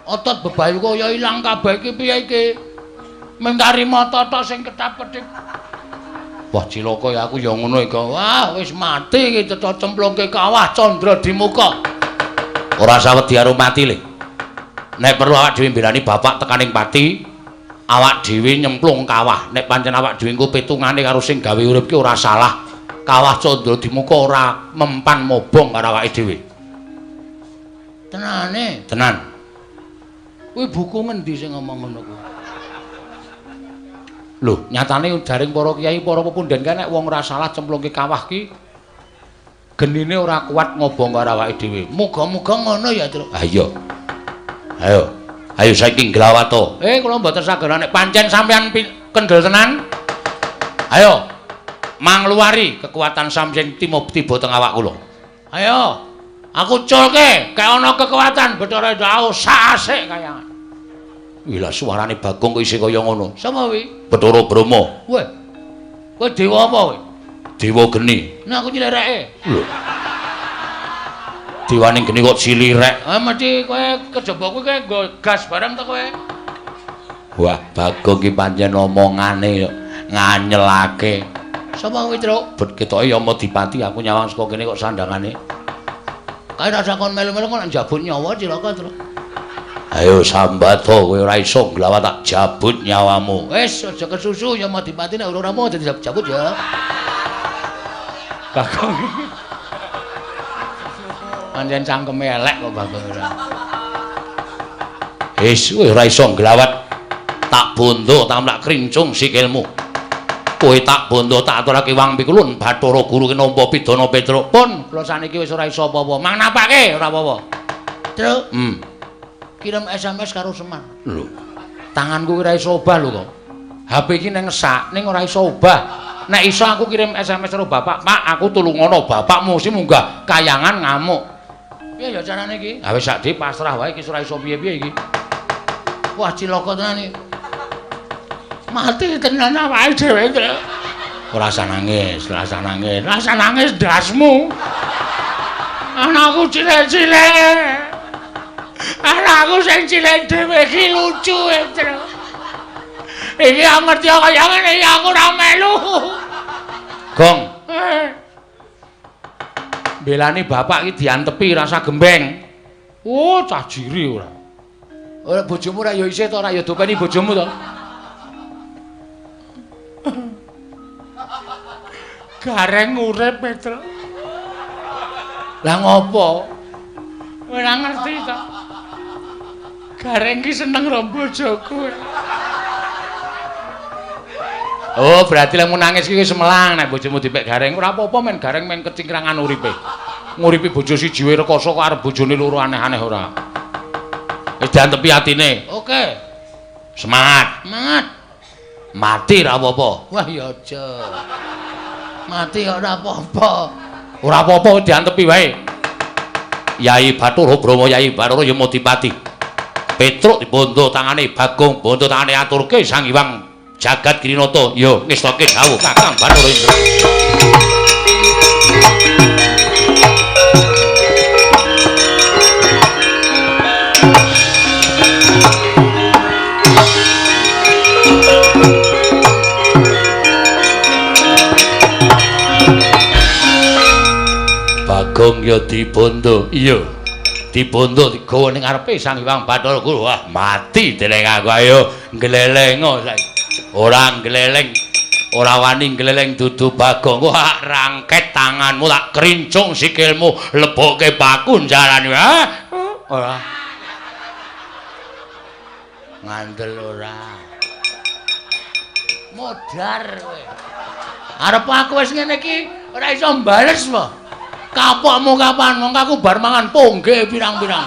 Otot bebayu kaya ilang kabeh iki piye iki? Mengkari mata tok sing ketap-ketip. Wah cilaka ya aku ya ngono iki. Wah wis mati iki cetha cemplungke kawah Candra Dimuka. Ora usah wedi karo mati le. Nek perlu awak dhewe mbelani bapak tekaning pati, Awak dhewe nyemplung kawah. Nek pancen awak dhewe engko petungane karo sing gawe urip ki ora salah. Kawah Candra Dimuka ora mempan mobong karo awake dhewe. Tenane? Tenan. Kuwi buku ngendi sing ngomong ngono kuwi? Lho, nyatane jaring para kiai, para pepunden kae nek wong ora salah cemplungke kawah ki genine ora kuat ngobong karo awake dhewe. Muga-muga ngono ya, Truk. Ha iya. Ayo. Ayo saiki nglawato. Kula mboten saged nek pancen sampeyan kendel tenan. Ayo. Mangluwari kekuatan sampeyan tiba teng awak kula. Ayo. Aku culke, kaya ana kekuatan Bathara Indra sak asik kayangan. Wih lah suarane Bagong kok isih kaya ngono. Sapa kuwi? Bathara Brahma. Weh. Kowe dewa apa kowe? Dewa geni. Nah aku nyilireke. Lho. Dewane geni kok cilirek. Ah mesti kowe kejaba kuwi kowe nggo gas bareng to kowe. Wah, Bagong ki pancen omongane nganyelake. Sapa kuwi, Truk? Bet ketoke Yamadipati aku nyawang saka kene kok sandangane. Kae rasa kon melu-melu kok njabut nyawa cilaka, Truk. Ayo sambato kowe ora iso nglawat tak jabut nyawamu. Wis aja kesusu Yamadipati nek ora rampung aja dijabut ya. Bagong. Pancen cangkeme elek kok Bagong ora. Wis kowe ora iso nglawat tak bondo tamlak krincung sikilmu. Kowe tak bondo tak aturake wang pikulun Bathara Guru ki nampa pidana Petruk. Pun kula saniki wis ora iso apa-apa. Mang napake ora apa-apa. Truk. Kirim SMS karo Semar. Lho. Tanganku ora iso obah lho kok. HP iki ning sak ning ora iso obah. Nek iso aku kirim SMS karo bapak, "Pak, aku tulungono bapakmu sing munggah kayangan ngamuk." Piye ya carane iki? Ha wis sak dhewe pasrah wae iki ora iso piye-piye iki. Wah, cilaka tenan iki. Mati tenan awake dhewe, Truk. Ora usah nangis, ora usah nangis. Ora usah nangis ndasmu. Anakku cilik-cilik. Anakku sing cilik dhewe iki lucu, Truk. Iki ngerti kaya ngene iki aku ora melu. Gong. Belani bapak iki diantepi rasa gembeng. Oh, cah jiri ora. Ora bojomu ora ya isih to ora ya dopeni bojomu to. Gareng urip, Petruk. Lah ngopo? Ora ngerti to. Gareng ki seneng karo bojoku. Oh, berarti lek nangis ki wis melang nek bojomu dipek Gareng. Ora apa-apa men Gareng men kecingkrangan uripe. Nguripi bojo siji wae rekoso kok arep bojone loro aneh-aneh ora. Wis diantepi atine. Oke. Semangat. Semangat. Mati ora apa-apa. Wah ya aja. Mati ora apa-apa. Ora apa-apa diantepi wae. Yai Bathara Brahma, Yai Bathara Yamadipati. Petruk dibondo tangane Bagong, bondo tangane aturke Sang Hyang Jagat Girinata. Ya ngestoke dawuh Kakang Bathara Indra. Bagong ya dibondo. Iya. Dibondo digawa ning ngarepe Sang Hyang Bathara Guru. Wah, mati deleng aku. Ayo nglelengo saiki. Ora ngleleng, ora wani ngleleng dudu Bagong. Wah, rangket tanganmu tak krincung sikilmu, lebokke paku njarane. Ha? Ora. Ngandel ora. Modar kowe. Arep aku wis ngene iki ora iso mbales po. Kapokmu kapan? Wong aku bar mangan pongge pirang-pirang.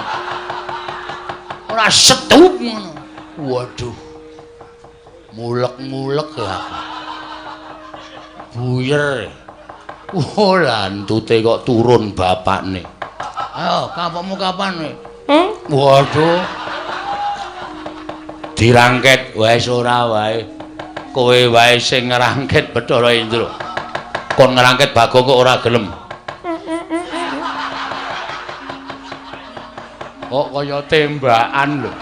Ora setup ngono. Waduh. Mulek-mulek ya aku. Buyer. Oh, lantute kok turun bapakne. Ayo, kapokmu kapan kowe? Waduh. Dirangket wis ora wae. Kowe wae sing ngrangket Bathara Indra. Kon ngrangket Bagong kok ora gelem. Kok kaya tembakan lho.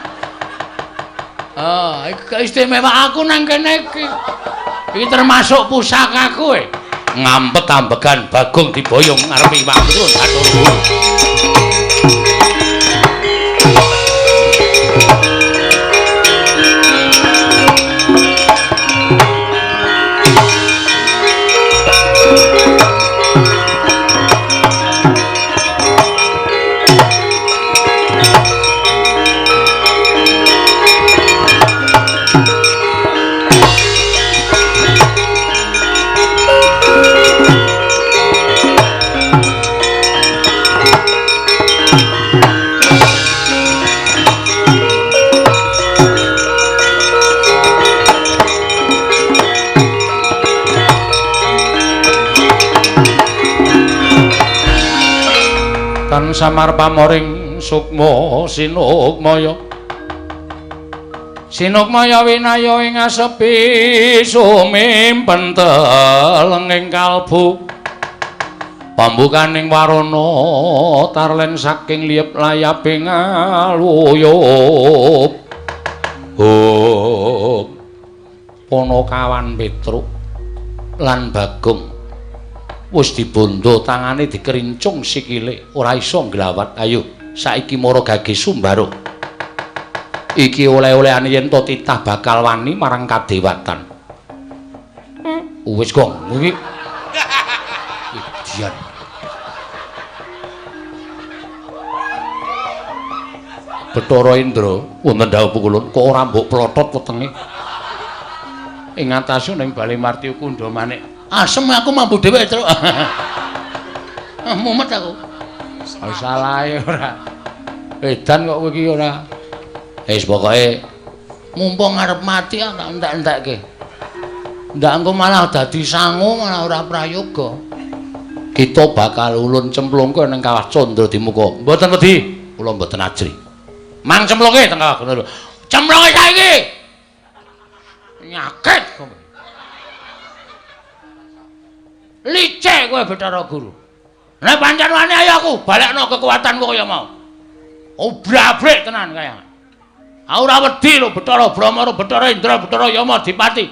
Ah, iki istimewa aku nang kene iki. Iki termasuk pusakaku e. Ngampet ambegan Bagong diboyong ngarepe Iwak Turun Bathara Guru. Katon samar pamoring sukma sinukmaya. Sinukmaya winaya ing asepi sumimpen telenging kalbu. Pambukaning warana tarlen saking liyep layaping aluyup. Hum. Panakawan Petruk lan Bagong wis dibondo tangane dikerincung sikile ora iso nglawat. Ayo saiki mara gage Sumbaro. Iki oleh-olehane yen to titah bakal wani marang kadewatan. Wis gong iki. Idian. Bathara Indra wonten dawuh pukulun kok ora mbok plotot wetenge. Ing atase ning Bale Martya Kundha manik. Asem aku mampu dhewe, Truk. Mumet aku. Salahe ora. Edan kok kowe iki ora. Wis pokoke mumpung arep mati tak entek-entekke. Ndak engko malah dadi sangu malah ora prayoga. Kita bakal ulun cemplungke ning kawah Candra Dimuka. Mboten wedi, kula mboten ajri. Mang cemplungke teng kawah ngono. Cemplunge saiki. Nyakit kowe. Licik kowe Bathara Guru. Nek pancen wani ayo aku balekno kekuatanku kaya mau. Obrabrik tenan kaya. Aku ora wedi lho Bathara Brahma, Bathara Indra, Bathara Yama Dipati.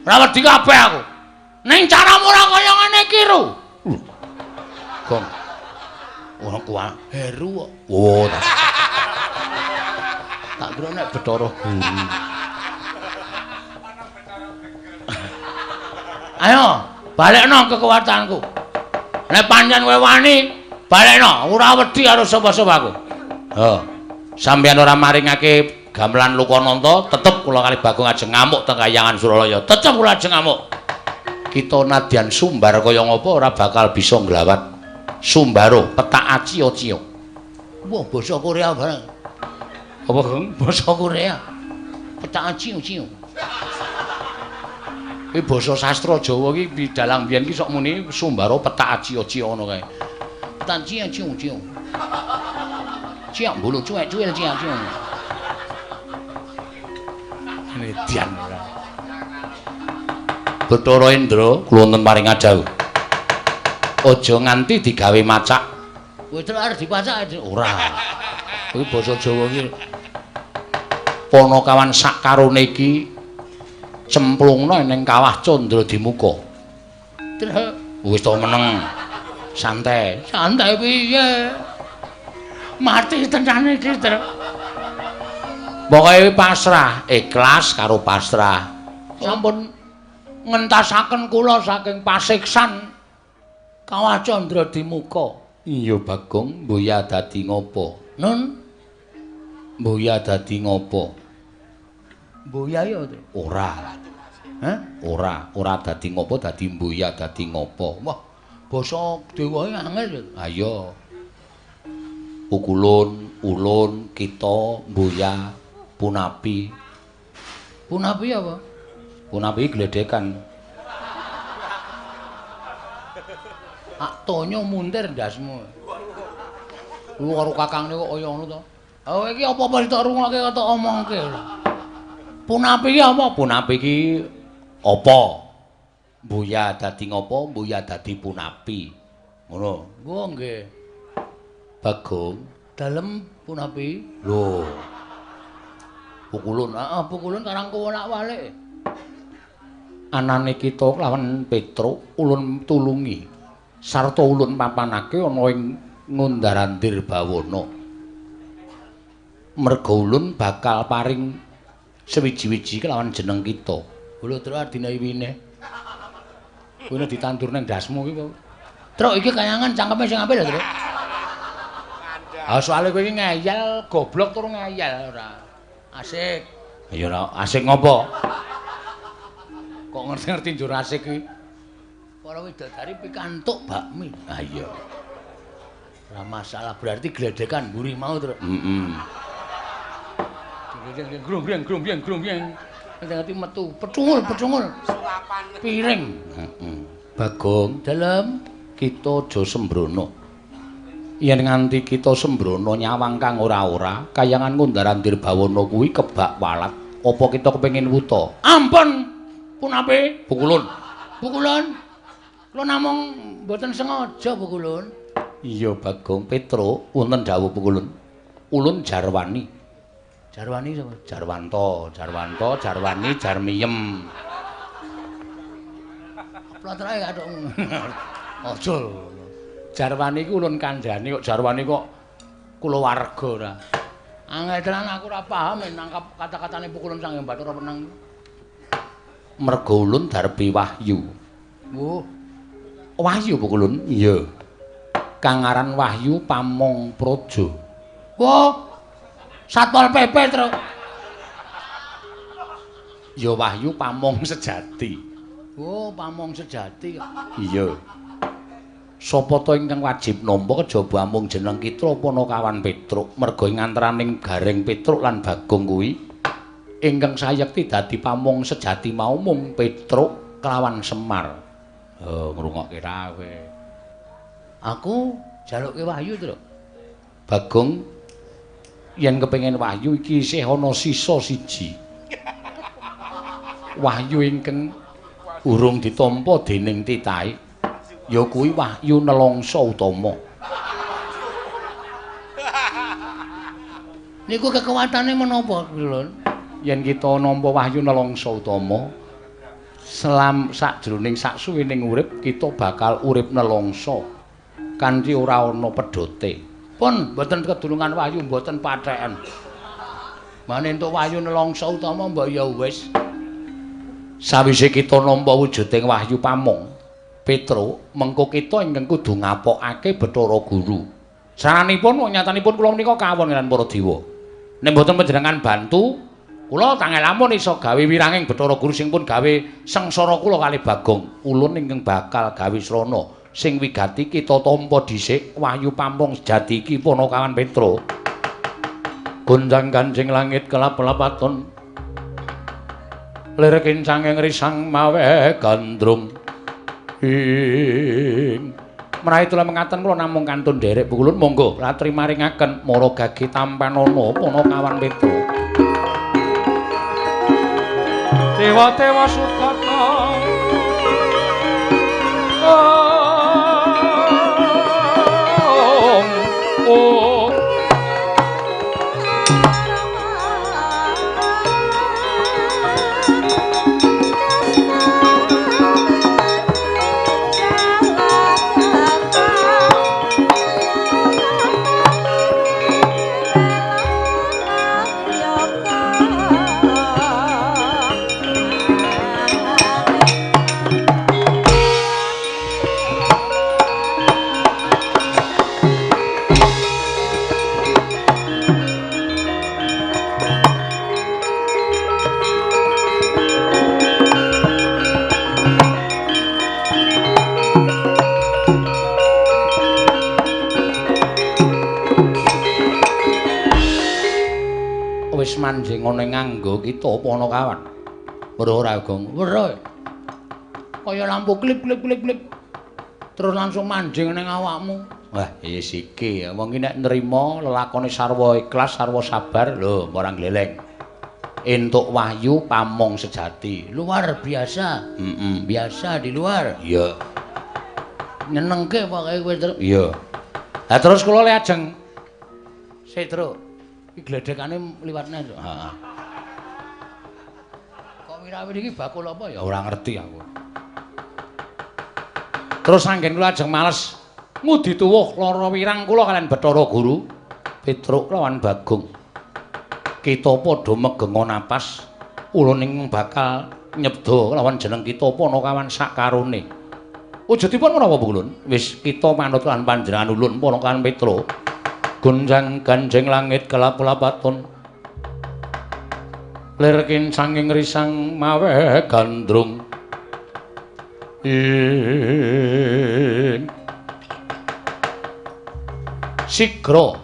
Ora wedi kabeh aku. Ning caramu ora kaya ngene iki, Ru. Gong. Ora kuat. Heru kok. Oh, tak kira nek Bathara Guru. Ayo, balekno kekuatanku. Nek pancen kowe wani, balekno. Ora wedi karo sapa-sapa aku. Ha. Sampeyan ora maringake gamelan Lokananta, tetep kula kali Bagong ajeng ngamuk teng Kayangan Suralaya. Tetep kula ajeng ngamuk. Kita nadyan sumbar kaya ngapa ora bakal bisa nglawat. Sumbaro petak acio-cio. Wah, basa Korea bareng. Apa, Gong? Basa Korea. Petak acio-cio. Iki basa sastra Jawa iki dalang biyen iki sok muni Sumbaro petak acio-cio ngono kae. Petak acio-cio. Ciak mbulu cuwek-cuwil ciak-ciak. Median ora. Bathara Indra kula wonten paring dawuh. Aja nganti digawe macak. Kowe terus arep dipacak ora. Kuwi basa Jawa iki. Panakawan sak karone iki cemplungna ning kawah Candra Dimuka. Terus wis to meneng. Santai. Santai piye? Mati tenan iki, Truk. Pokoke pasrah, ikhlas karo pasrah. Sampun ngentasaken kula saking pasiksan kawah Candra Dimuka. Iya, Bagong, mboya dadi ngopo? Nun? Mboya dadi ngopo? Mboya ya, Truk. Ora. Hah? Ora, ora dadi ngopo, dadi mboya dadi ngopo. Wah, basa dewae angel. Ha iya. Pukulun, ulun, kita, mboya, punapi. Punapi apa? Punapi gledekan. Ak tonyo muntir ndasmu. Lu karo kakangne kok kaya ngono to. Oh iki apa-apa sing tak rungokke kok tak omongke. Punapi iki apa? Punapi iki apa? Mboya dadi ngopo? Mboya dadi punapi. Ngono. Oh nggih. Bagong, dalem punapi. Lho. Pukulun, heeh, pukulun karang kowolak-walik. Anane kita lawan Petruk ulun tulungi. Sarta ulun papanake ana ing Ngundarandir Bawana. Merga ulun bakal paring sewiji-wiji kelawan jeneng kita. Lho, Truk adine wine. Kuwi ditandur nang ndasmu iki kok. Truk iki kayangan cangkeme sing apik lho, Truk. Ah soalé kowe iki ngeyel, goblok tur ngeyel ora. Asik. Ya ora asik ngopo? Kok ngerti-ngerti njur asik iki? Para widodari pikantuk bakmi. Ah iya. Ora masalah, berarti gledekan mburi mau, Truk. Heeh. Grung-grung grung-grung grung-grung. Ngerti metu pecungul-pecungul. Suapan piring. Heeh. Bagong, dalem kita aja sembrono. Yen nganti kita sembrono nyawang kang ora-ora, kayangan Ngundar-andir Bawana kuwi kebak walat. Apa kita kepengin wuta? Ampun. Punapi? Pukulun. Pukulun. Kula namung mboten sengaja, Pukulun. Iya, Bagong Petruk, wonten dawuh Pukulun. Ulun Jarwani. Jarwani sapa? Jarwanto, Jarwanto, Jarwani, Jarmiyem. Plotroke kathuk. Aja. Jarwani iku ulun kandhane kok Jarwani kok kulawarga ora. Angel tenan aku ora paham nangkap kata-katane Pukulun Sang Hyang Bathara Wenang. Merga ulun darbi wahyu. Wuh. Wahyu Pukulun? Iya. Kang aran Wahyu Pamong Praja. Wah. Satpol PP, Truk. Ya Wahyu Pamong sejati. Oh, Pamong sejati. Iya. Sapa ta ingkang wajib nampa kejaba amung jeneng Kitra Panakawan Petruk, merga ing antaraning Gareng Petruk lan Bagong kuwi ingkang sayekti dadi pamong sejati mau mung Petruk kelawan Semar. Oh, ngrungokke ra kowe. Aku jalukke wahyu, Truk. Bagong yen kepengin wahyu iki isih ana sisa siji. Wahyu ingkang urung ditampa dening titahe ya kuwi wahyu nelongso utama. Niku kekuatane menapa, Lun? Yen kita nampa wahyu nelongso utama, selam sakjroning saksuwining urip kita bakal urip nelongso kanthi ora ana pedhote. Pun mboten kedulungan wahyu mboten patheken. Mane entuk wahyu nelongso utama mbok ya wis. Sawise kita nampa wujuding wahyu pamong Petruk, mengko kita ingkang kudu ngapokake Bathara Guru. Saranipun wong nyatanipun kula menika kawon lan para dewa. Nek mboten panjenengan bantu, kula tangel lamun iso gawe wiranging Bathara Guru sing pun gawe sengsara kula kalih Bagong. Ulun ingkang bakal gawe srana sing wigati kita tampa dhisik wahyu pamong sejati iki Panakawan Petruk. Gonjang-ganjing langit kelap-lapaton. Lir kincanging risang mawe gandrung. Ing menawi tula mengaten kula namung kantun nderek Pukulun, monggo latri maringaken mara gage tampanana Panakawan Petruk. Dewa-dewa sukata. Om om. Wis manjing ana ing nganggo kita Panakawan. Weruh ora, Gong? Weruh. Kaya lampu klip klip klip klip. Terus langsung manjing ning awakmu. Wah, wis iki wong iki nek nrima lelakone sarwa ikhlas, sarwa sabar, lho ora gleleng. Entuk wahyu pamong sejati. Luar biasa. Heeh, biasa di luar. Iya. Nyenengke pokoke kowe, Truk. Iya. Lah terus kula le ajeng sik, Truk. Iki gledhekane liwatne, Truk. Heeh. Kok wirawiri iki bakul apa ya ora ngerti aku. Terus anggen kula ajeng males ngudi tuwuh lara wirang kula kalian Bathara Guru Petruk lawan Bagong. Kita padha megenga napas, ulun ing bakal nyebda lawan jeneng kita Panakawan sakarone. Wujudipun menapa Ulun? Wis kita manut lan panjenengan ulun Panakawan Petruk. Gonjang ganjing langit kelap-lapaton. Lir kincanging risang mawe gandrung. Ing sigra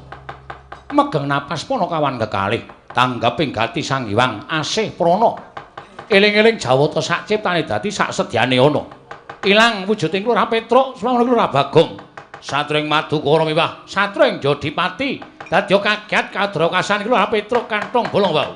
megeng napas Panakawan kekalih tanggaping gati Sang Hyang asih prana. Eling-eling jawata sak ciptane dadi sak sedyane ana. Ilang wujuding Lurah Petruk, swangun Lurah Bagong. Satring Madukara miwah satring Jodipati dadi kaget kadrakasan iki lho Petruk kanthong bolong wau.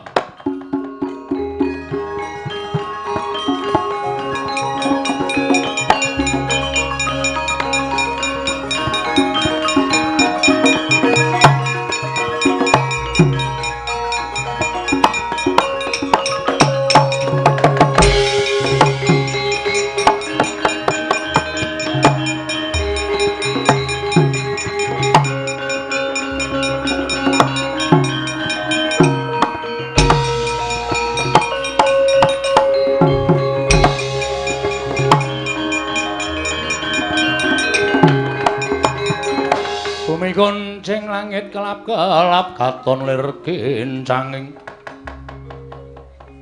Gonceng langit kelap-kelap katon lir kincanging.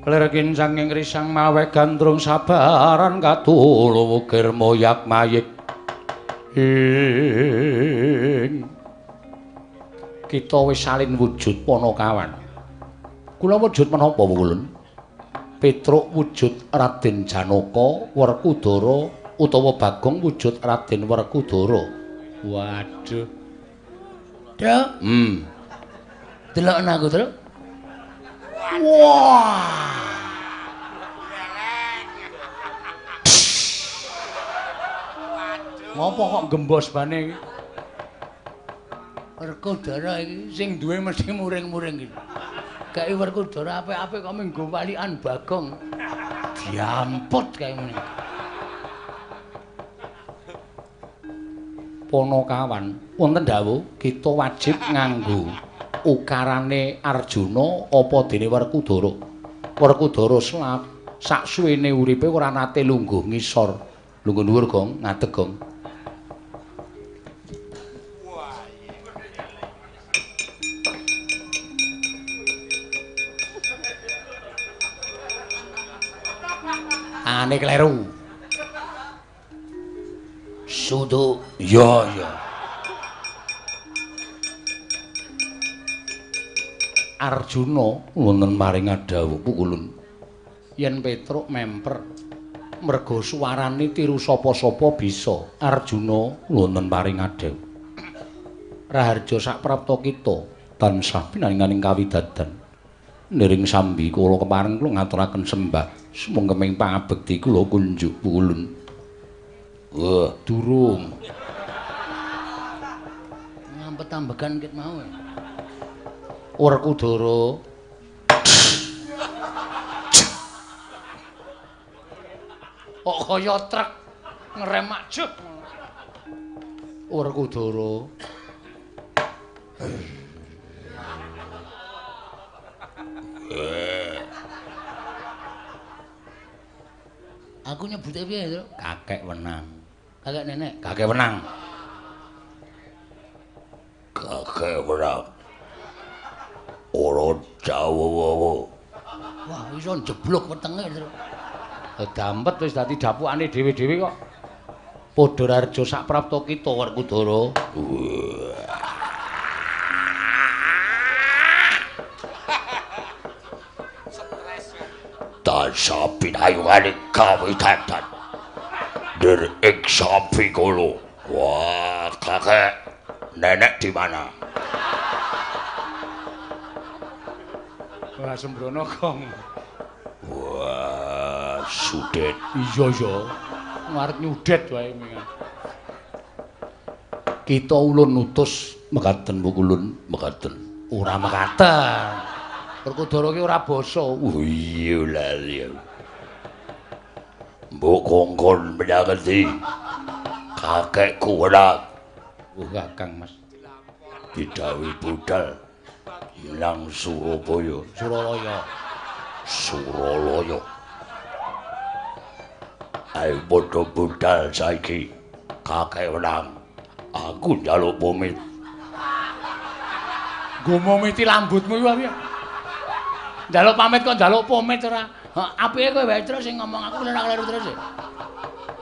Lir kincanging risang mawe gandrung sabaran katulu wukir moyak mayik. Ing kita wis salin wujud Panakawan. Kula wujud menapa Wulun? Petruk wujud Raden Janaka Werkudara utawa Bagong wujud Raden Werkudara. Waduh. Truk. Delok aku, Truk. Wah. Ngopo kok gembos bane iki? Werkudara iki sing duwe mesti muring-muring iki. Kae Werkudara apik-apik kok minggo walikan Bagong. Diamput kae ngene. Panakawan, wonten dawuh kita wajib nganggo ukarane Arjuna apa dene Werkudara. Werkudara sak suwene uripe ora nate lungguh ngisor. Lungguh dhuwur, Gong, ngadeg, Gong. Ane kleru. Sudu. Iya, iya. Arjuna wonten maring dawuh pukulun. Yen Petruk memper merga suwarane tiru sapa-sapa bisa. Arjuna wonten maring dawuh. Raharja sak prapta kita tansah pinaringaning kawidadan. Niring sambi kula kepareng kula ngaturaken sembah sumangga pangabekti kula kunjuk pukulun. Wah, durung. Ngampet ambegan ket mau. Werkudara. Kok kaya truk ngerem makjub. Werkudara. Aku nyebute piye, Truk? Kakek wenang. Kakek nenek. Kakek wenang. Kakek wenang. Ora dawa-dawa. Wah, iso njeblug wetenge, Truk. Dampet wis dadi dapukane dhewe-dhewe kok. Padha raharja sak prapta kita Werkudara. Tansah pinayungane kawidadan. Nir ing sambi kula. Wah, kakek nenek di mana? Wah, sembrono, Gong. Wah, sudet. Iya, iya. Ngarep nyudet wae mengan. Kita ulun nutus mekaten pukulun, mekaten. Ora mekaten. Werkudara ki ora basa. Oh iya lali. Mbok kongkon menyang endi? Kakekku wenang. Oh, Kakang Mas. Didhawuhi budal nang Surabaya. Suralaya. Suralaya. Ayo padha budal saiki. Kakek wenang. Aku njaluk pamit. Nggo momiti lambutmu iki wae. Njaluk pamit kok njaluk pamit ora. Apike kowe wae terus sing ngomong aku ora kleru terus.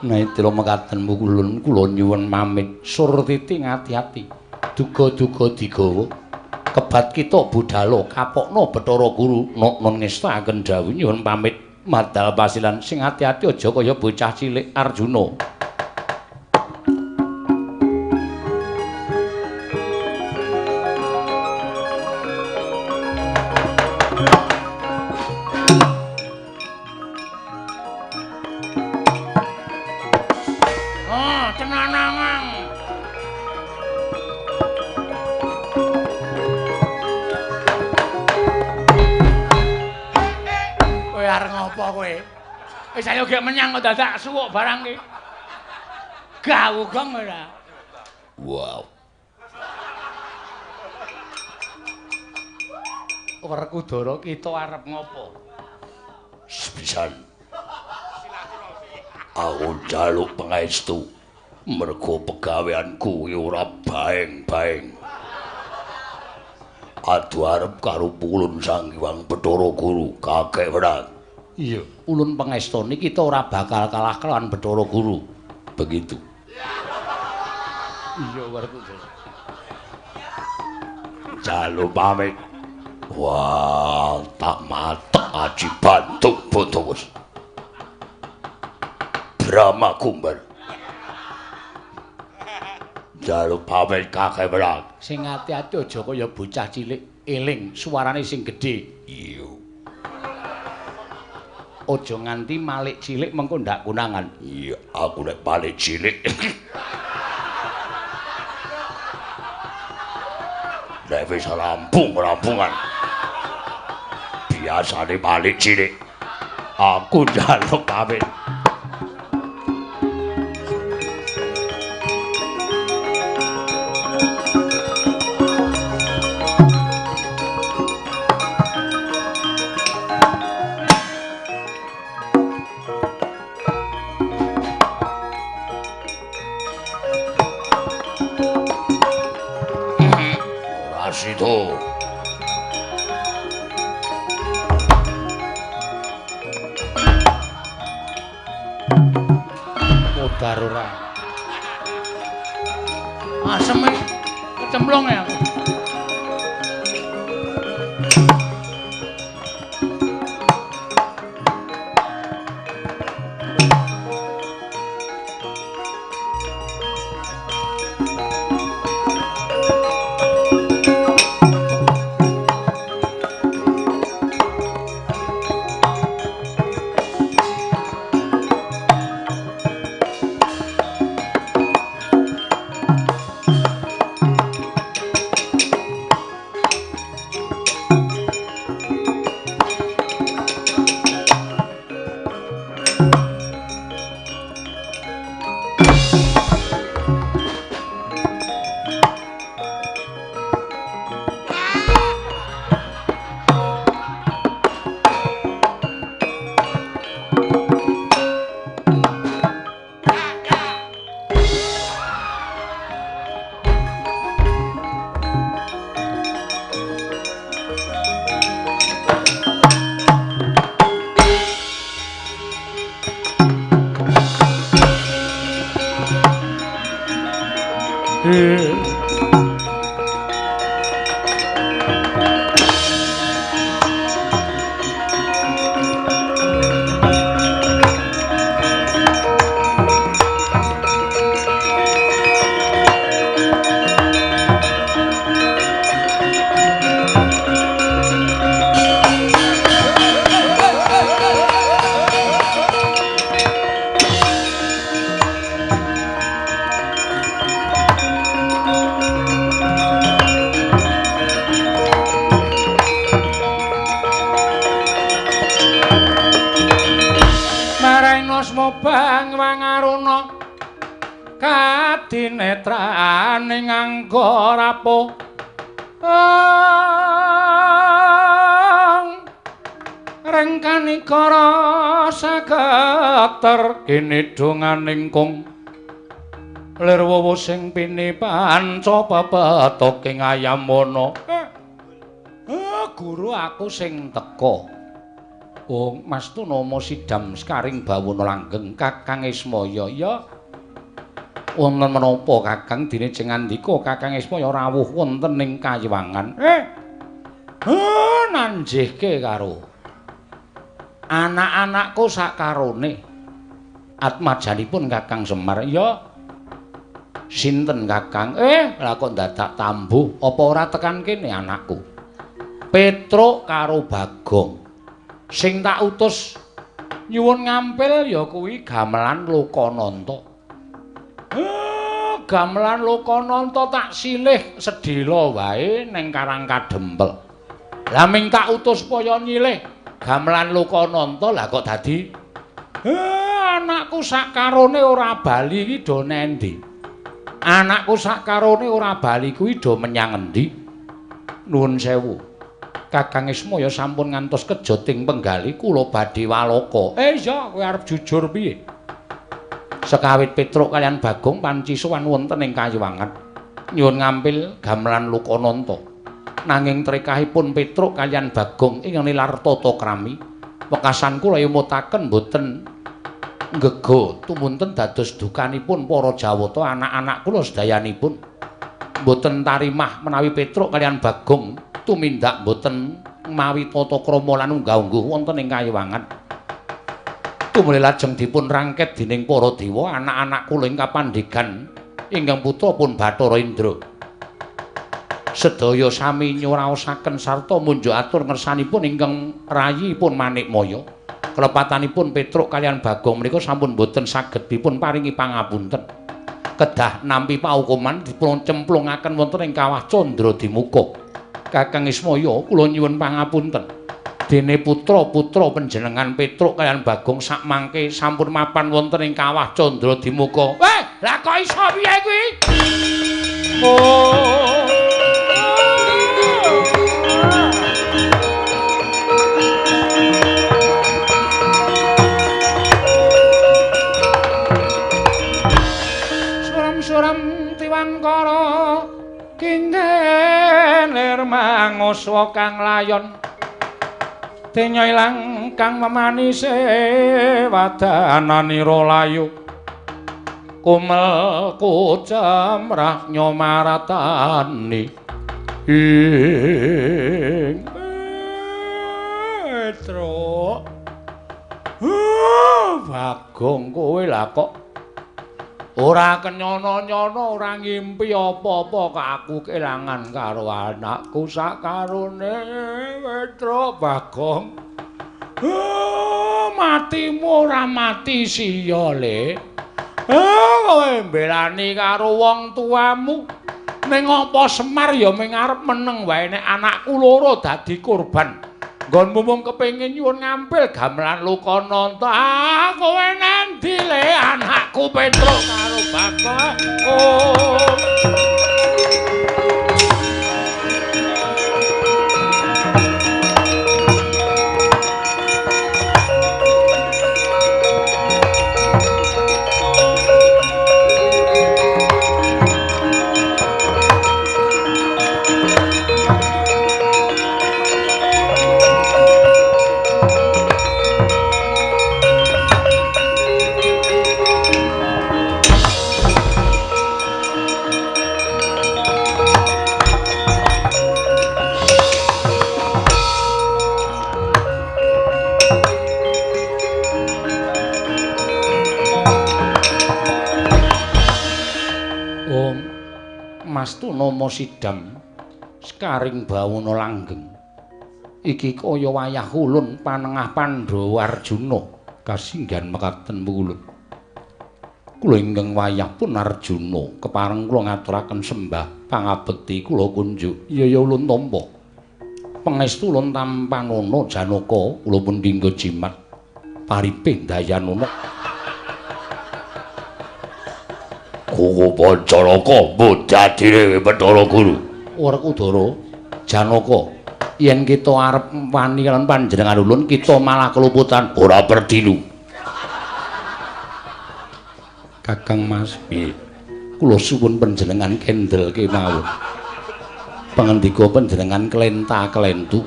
Naitira mekaten pukulun kula nyuwun pamit Surtiti ngati-ati. Duga-duga digawa. Kebat kita budhalo kapokno Bathara Guru nok-non ngestakaken dawuh nyuwun pamit madal pasilan sing ati-ati aja kaya bocah cilik Arjuna. Modar ngopo kowe? Wis ayo gek menyang kok dadak suwuk barang ki. Gawu gong ora. Wow. Werkudara kita arep ngopo? Sepisan. Aku njaluk pangestu mergo pegaweanku ora baeng-baeng. Adu arep karo Ulun Sang Hyang Bathara Guru kakek wenang. Iya, ulun pangestoni kita ora bakal kalah kelawan Bathara Guru. Begitu. Iya, Werkudara. Jaluk pamit. Wah, tak matek aji bantung buntus. Brahma Kumbar. Jaluk pamit kakek wenang. Sing ati-ati aja kaya bocah cilik, eling suarane sing gedhe. Iya. Aja nganti malik cilik mengko ndak konangan. Iya, aku nek malik cilik. Nek wis rampung-rampungan. Biasane malik cilik. Aku njaluk pamit. Itu. Modar ora. Asem iki kecemplung ya aku. Kadinetrane nganggo rapuh rengkanikara sageter kene donganing kung lir wowo sing pini panca pepetoking ayam wana. Guru aku sing teka. Oh, Mas Tunama sidam sekaring bawana langgeng Kakang Ismaya. Ya. Wonten menapa Kakang dene jeng ngandika Kakang Ismaya rawuh wonten ing kayiwangan. Nanjihke karo anak-anakku sakarone. Atmajanipun Kakang Semar. Ya. Sinten Kakang? Lah kok dadak tambuh apa ora tekan kene anakku? Petruk karo Bagong. Sing tak utus nyuwun ngampil ya kuwi gamelan Lokananta. Gamelan Lokananta tak silih sedhela wae ning Karang Kadempel. Lah ming tak utus supaya nyilih Gamelan Lokananta lah kok dadi anakku sakarone ora bali iki do nendi? Anakku sakarone ora bali kuwi do menyang endi? Nuwun sewu. Kakang Ismaya sampun ngantos kejoting penggali kula badhe walaka. Iya, kowe arep jujur piye? Sekawit Petruk kaliyan Bagong panci sowan wonten ing Kayuwangan. Nyuwun ngampil gamelan Lokananta. Nanging trekahipun Petruk kaliyan Bagong ing nilar tata krami, wekasan kula emutaken boten nggega tumunten dados dukanipun para Jawata anak-anak kula sedayanipun. Boten tarimah menawi Petruk kaliyan Bagong tumindak boten mawi tata krama lan unggah-ungguh wonten ing Kayuwangan. Tumuli lajeng dipun rangket dening para dewa anak-anak kula ing kapandhegan ingkang putra pun Bathara Indra. Sedaya sami nyuraosaken sarta munjuk atur ngersanipun ingkang rayipun Manikmaya. Kelepatanipun Petruk kaliyan Bagong menika sampun boten saged dipun paringi pangapunten. Kedah nampi paukuman dipun cemplungaken wonten ing kawah Candra Dimuka. Kakang Ismaya kula nyuwun pangapunten. Dene putra-putra panjenengan Petruk kaliyan Bagong sakmangke sampun mapan wonten ing kawah Candra Dimuka. Weh, lah kok iso piye kuwi? Oh. Suram-suram tiwangkara kingen lir manguswa kang layon. Denya ilang kang memanise wadananira layu. Kumel kucemrah nyomaratani ing Petruk. Bagong kowe lah kok ora kenyono-nyono, ora ngimpi apa-apa kok aku kelangan karo anakku sakarone Petruk Bagong. Matimu ora mati siya le. Kowe mbelani karo wong tuamu. Ning apa Semar ya ming arep meneng wae nek anakku loro dadi korban. Nggonmu mung kepengin nyuwun ngampil gamelan Lokananta. Ah, kowe nandi le anakku Petruk karo Bagong. Oh. Nama sidam sekaring bawana langgeng iki kaya wayah ulun panengah Pandhawa Arjuna kasinggihan mekaten ulun. Kula ingkang wayah pun Arjuna kepareng kula ngaturaken sembah pangabekti kula kunjuk. Iya ya ulun tampa pangestu ulun tampanana Janaka kula pun dinggo jimat paripih dayanana. Kuku Pancaraka mudadine Bathara Guru. Werkudara Janaka, yen kita arep wani lan panjenengan ulun kita malah keluputan ora perdilu. Kakang Mas, piye? Kula suwun panjenengan kendel kemawon. Pangendika panjenengan klenta-klentu.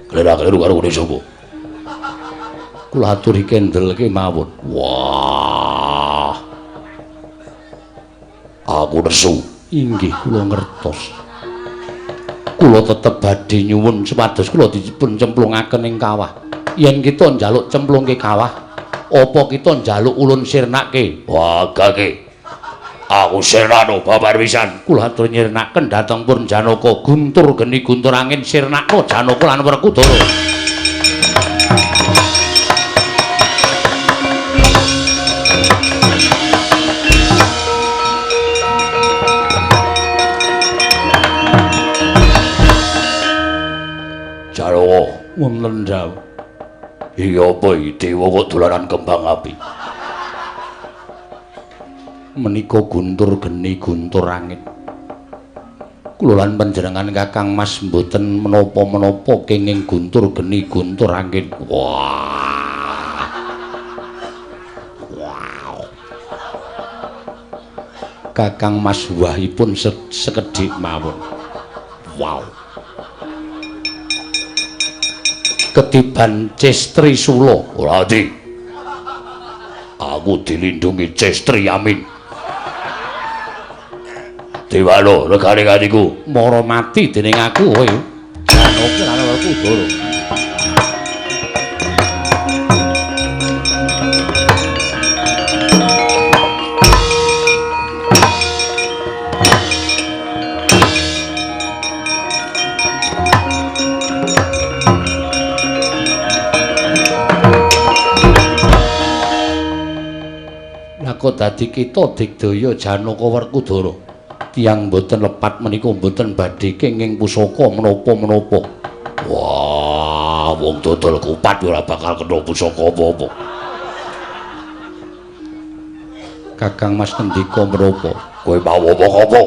Klera-kleru karo ngene sapa? Kula aturi kendel kemawon. Wah. Aku nesu. Inggih kula ngertos. Kula tetep badhe nyuwun supados kula dipun cemplungaken ing kawah. Yen kita njaluk cemplungke kawah, apa kita njaluk ulun sirnake? Wagake. Aku sirnano babar pisan. Kula atur nyirnaken dhateng Pun Janaka, guntur geni guntur angin sirnakno Janaka lan Werkudara. Jarwo wonten dawuh. Iya apa iki dewa kok dolanan kembang api? Menika guntur geni guntur angin. Kula lan panjenengan Kakang Mas mboten menapa-menapa kenging guntur geni guntur angin. Wah. Wow. Kakang Mas wahipun sekedhik mawon. Wow. Ketiban Cestri Sula. Ora di. Aku dilindungi Cestri Amin. Dewalo regane kaniku mara mati dening aku kowe. Janaka lan Werkudara. Lah kok dadi kita digdaya Janaka Werkudara? Tiyang mboten lepat menika mboten badhe kenging pusaka menapa-menapa. Wah, wong dodol kupat ora bakal kena pusaka apa-apa. Kakang Mas ngendika menapa? Kowe mau omong apa?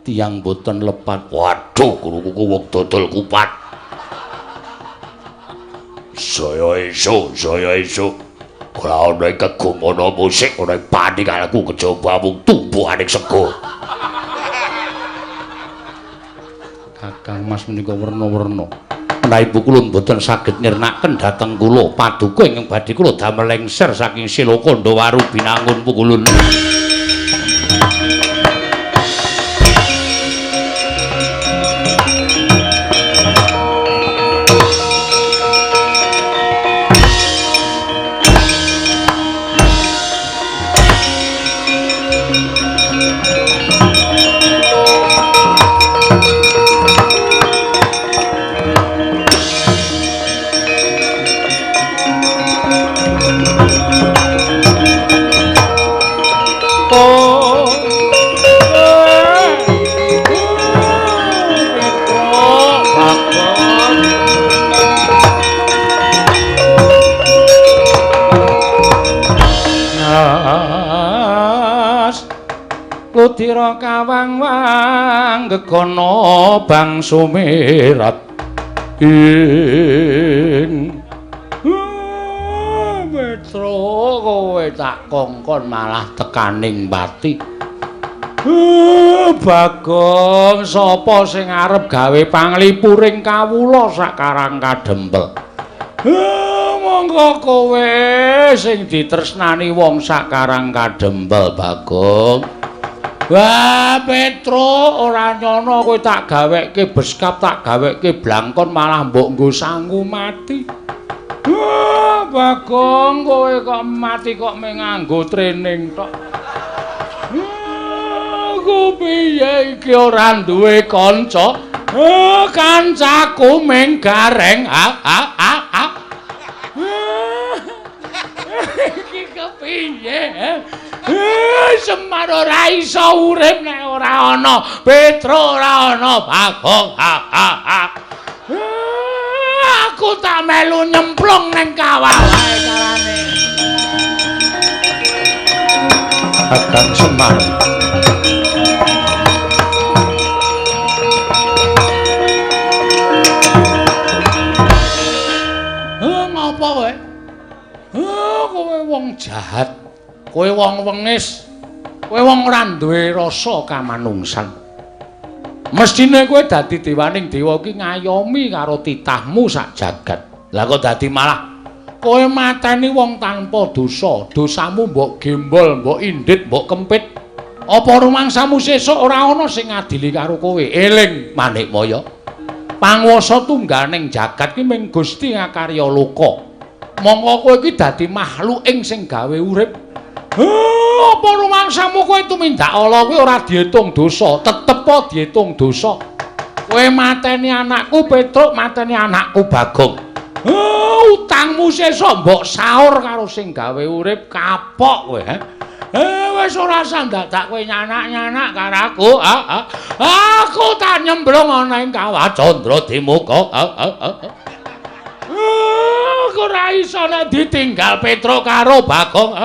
Tiyang mboten lepat. Waduh, krunguku wong dodol kupat. Saya esuk, saya esuk. Ora ana kegum ana musik, ora panik aku kejaba mung tumpukaning sego. Kakang Mas menika werna-werna. Menawi kula mboten saged nirnaken dhateng kula paduka ingkang badhe kula damel lengser saking Siloka Ndawaru Binangun Pukulun. Ludira kawang-wang gegono bangsu mirat ing Petro kowe tak kongkon malah tekaning pati. Bagong sapa sing arep gawe panglipuring kawula sak Karang Kadempel? Monggo kowe sing ditresnani wong sak Karang Kadempel, Bagong. Wah, Petro ora nyono kowe tak gawekke beskap, tak gawekke blangkon malah mbok nggo sangu mati. Wah, Bagong kowe kok mati kok mung nganggo training tok. Aku piye iki ora duwe kanca? Kancaku mung gareng. Iki kepiye? Semar ora iso urip nek ora ana Petro, ora ana Bagong. Aku tak melu nyemplung ning kawah wae carane. Kakang Semar. Ngapa kowe? Kowe wong jahat. Kowe wong wengis, kowe wong ora duwe rasa kamanungsan. Mestine kowe dadi dewaning dewa iki ngayomi karo titahmu sak jagat. Lah kok dadi malah kowe mateni wong tanpa dosa. Dosamu mbok gembol, mbok indit, mbok kempit. Apa rumangsamu sesuk ora ana sing ngadili karo kowe? Eling Manikmaya. Panguwasa tungganing jagat ki mung Gusti ngakarya loka. Mongko kowe iki dadi makhluk ing sing gawe urip. Apa rumangsamu kowe tumindak ala kuwi ora diitung dosa, tetep diitung dosa. Kowe mateni anakku Petruk, mateni anakku Bagong. Utangmu sesuk mbok saur karo sing gawe urip, kapok kowe, he. Wis ora sandadak kowe nyanak-nyanak karo aku. Aku tak nyemblung ana ing kawah Candra Dimuka. Aku ora iso nek ditinggal Petruk karo Bagong.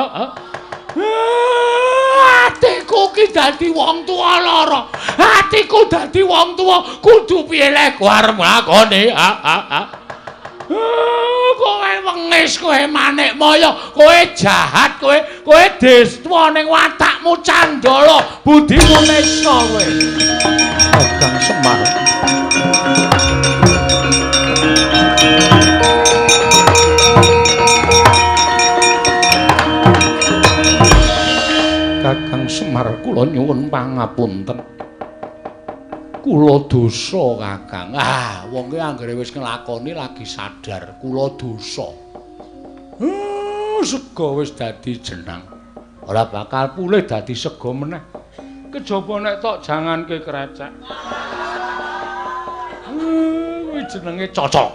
Atiku ki dadi wong tuwa lara. Atiku dadi wong tuwa kudu piye lek arep nglakoni. Kowe wengis, kowe manik maya, kowe jahat, kowe kowe destwa ning watakmu candala, budimu nesta kowe. Kakang Semar. Kakang Semar, kula nyuwun pangapunten. Kula dosa, Kakang. Ah, wong ki anggere wis nglakoni lagi sadar kula dosa. Sega wis dadi jenang. Ora bakal pulih dadi sega meneh. Kejaba nek tok janganke krecek. Kuwi jenenge cocok.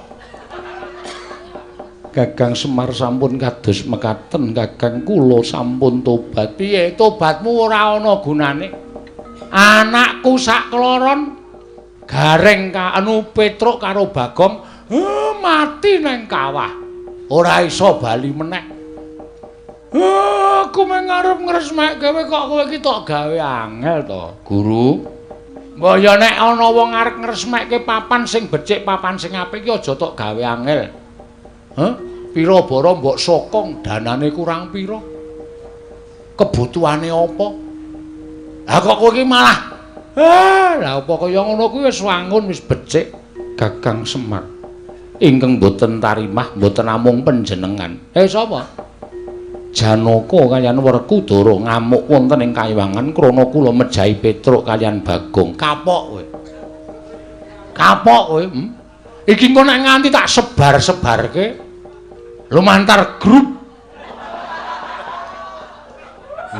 Kakang Semar sampun kados mekaten, Kakang, kula sampun tobat. Piye tobatmu ora ana gunane? Anakku sak kloron Gareng ka anu Petruk karo Bagong mati neng kawah. Ora iso bali meneh. Aku mung arep ngresmekke kowe kok kowe iki tok gawe angel to, Guru. Mbok ya nek ana wong arep ngresmekke papan sing becik, papan sing apik iki aja tok gawe angel. Hah? Pira bara mbok sokong danane kurang pira? Kebutuhane apa? Lah kok kowe iki malah lah apa kaya ngono kuwi wis wangun wis becik. Kakang Semar ingkang boten tarimah boten namung panjenengan. Sapa? Janaka kaliyan Werkudara ngamuk wonten ing kayiwangan krana kula mejahi Petruk kaliyan Bagong. Kapok kowe. Kapok kowe. Iki engko nek nganti tak sebar-sebarke lumantar grup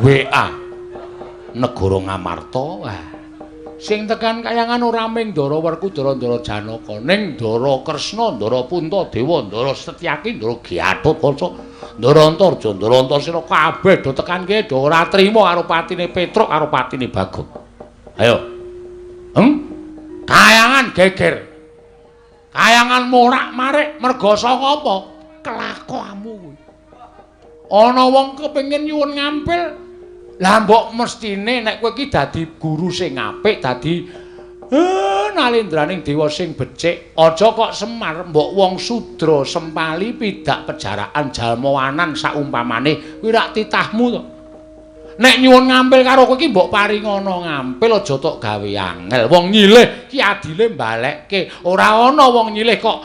WA Negara Ngamarta. Wah. Sing tekan kayangan ora mung Ndara Werkudara, Ndara Janaka, ning Ndara Kresna, Ndara Puntadewa, Ndara Setyaki, Ndara Gatotkaca, Ndara Antarja, Ndara Antasena kabeh do tekan kene do ora trima karo patine Petruk karo patine Bagong. Ayo. Kayangan geger. Kayangan morak-marik merga saka apa? Kelakuanmu kuwi. Ana wong kepengin nyuwun ngampil. Lah mbok mestine nek kowe iki dadi guru sing apik, dadi nalendraning dewa sing becik, aja kok Semar mbok wong sudra sempali pidak pejaraan jalmawanan saumpamane kuwi rak titahmu to. Nek nyuwun ngampil karo kowe iki mbok paringana ngampil aja tok gawe angel. Wong nyilih ki adile mbalekke. Ora ana wong nyilih kok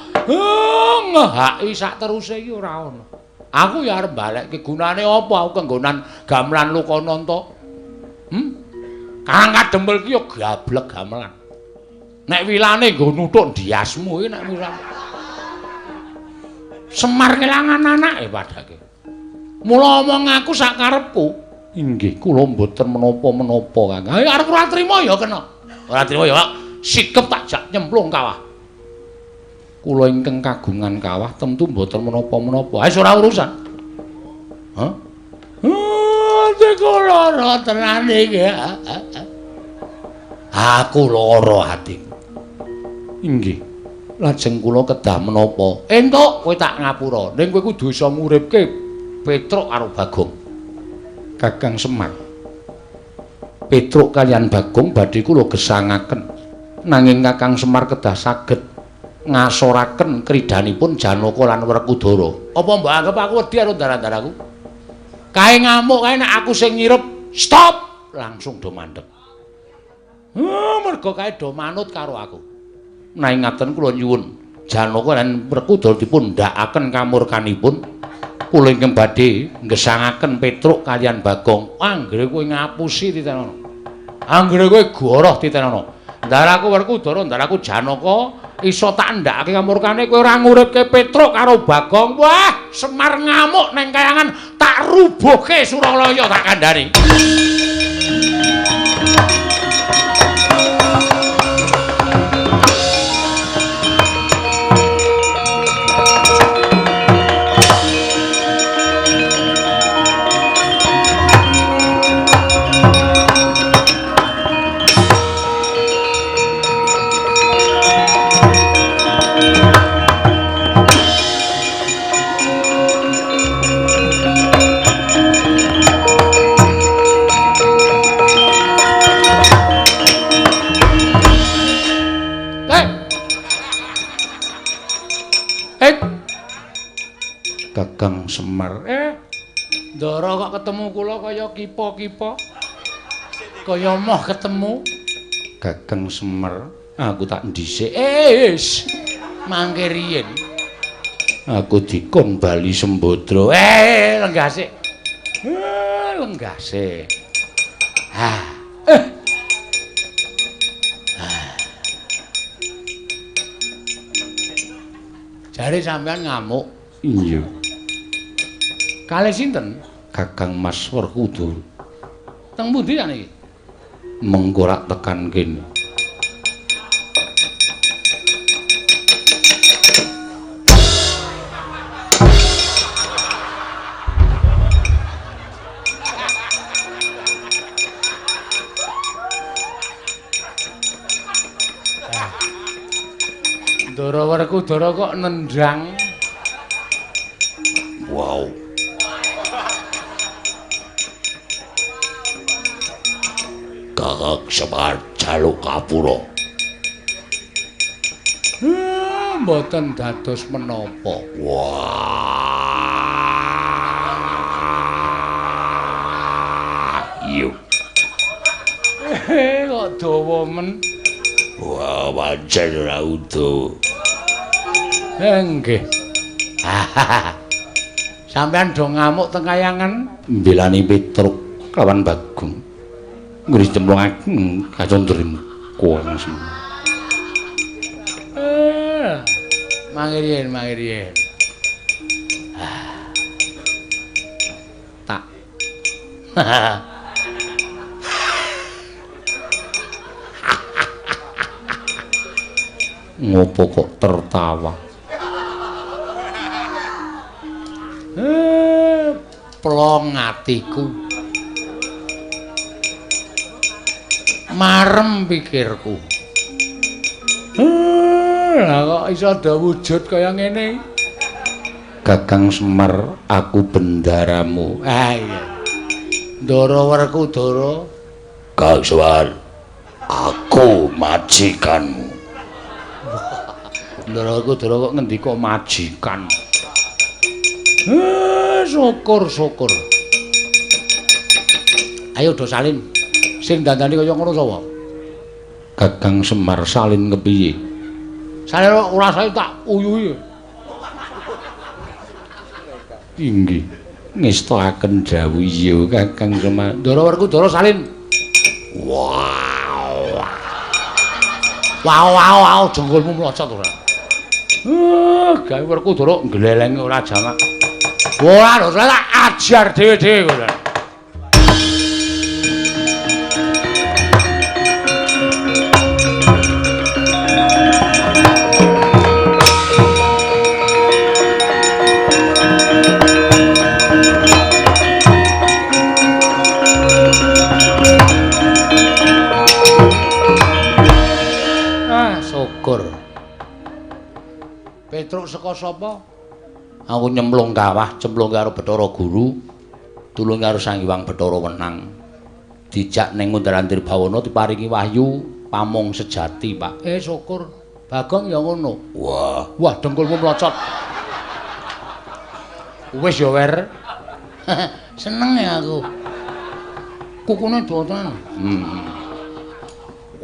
ngehaki sak teruse iki ora ana. Aku ya arep balekke gunane apa aku kenggonan gamelan Lokananta. Karang Kadempel ki ya gablek gamelan. Nek wilane nggo nuthuk ndiasmu iki nek wilane. Semar kelangan anake padake. Mula omong aku sak karepku. Inggih, kula mboten menapa-menapa, Kakang. Ayo arep ora trima ya kena. Ora trima ya sikep tak jak nyemplung kawah. Kula ingkang kagungan kawah tentu mboten menapa-menapa. Wis ora urusan. Hah? Atiku lara tenan iki. Aku lara atiku. Inggih. Lajeng kula kedah menapa? Entuk kowe tak ngapura. Ning kowe kudu iso nguripke Petruk karo Bagong. Kakang Semar. Petruk kaliyan Bagong badhe kula gesangaken. Nanging Kakang Semar kedah saged ngasoraken kridanipun Janaka lan Werkudara. Apa mbok anggap aku wedi karo ndara-ndaraku? Kae ngamuk kae nek aku sing ngirep, stop, langsung do mandeg. Mergo kae do manut karo aku. Nanging ngaten kula nyuwun Janaka lan Werkudara dipun ndhakaken kamurkanipun. Kula ingkang badhe nggesangaken Petruk kaliyan Bagong. Anggere kowe ngapusi titenono. Anggere kowe goroh titenono. Ndaraku Werkudara, ndaraku Janaka iso tak ndhakake kamurkane kowe ora nguripke Petruk karo Bagong. Wah, Semar ngamuk neng kayangan tak rubuhke Suralaya tak kandhani. Kakang Semar. Ndara kok ketemu kula kaya kipa-kipa. Kaya moh ketemu Kakang Semar. Aku tak ndhisik. Mangke riyin. Aku dikon bali Sembadra. Lenggah sik. Lenggah sik. Jare sampean ngamuk. Iya. Kalih sinten? Kakang Mas Werkudara. Teng pundi sakniki? Mengko rak tekan kene. Ndara Werkudara kok nendang. Wow. Kakang Semar jaluk kapura. Mboten dados menapa. Wah. Iya. Kok dawa men. Wah, pancen ora udo. Nggih. Sampeyan do ngamuk teng kayangan mbelani Petruk lawan Bagong. Ngris cemplungaken kacandrimku langsung. Mangke riyen, mangke riyen. Tak. Ngopo kok tertawa? Plong atiku. Marem pikirku. Lah kok iso ada wujud kaya ngene? Kakang Semar, aku bendaramu. Ah iya. Ndara Werkudara. Kang Semar, aku majikanmu. Ndara Werkudara kok ngendika majikan. Syukur syukur. Ayo do salin. Sing dandani kaya ngono sapa? Kakang Semar salin kepiye? Salin ora saya tak uyuhi. Inggih. Ngestakaken dawuh iya Kakang Semar. Ndara Werkudara salin. Wow. Wow wow wow jengkolmu mlocot ora. Gawe Werkudara nglelenge ora jamak. Ora lho, tak ajar dhewe-dhewe kowe. Ah, syukur. Petruk saka sapa? Aku nyemplung kawah, cemplung karo Bathara Guru, tulung karo Sang Hyang Bathara Wenang. Dijak ning Kundaran Tirbawana diparingi wahyu pamong sejati, Pak. Syukur. Bagong ya ngono. Wah. Wah, dengkulmu mlocot. Wis ya, Wer. Seneng ya aku. Kukune dawa tenan.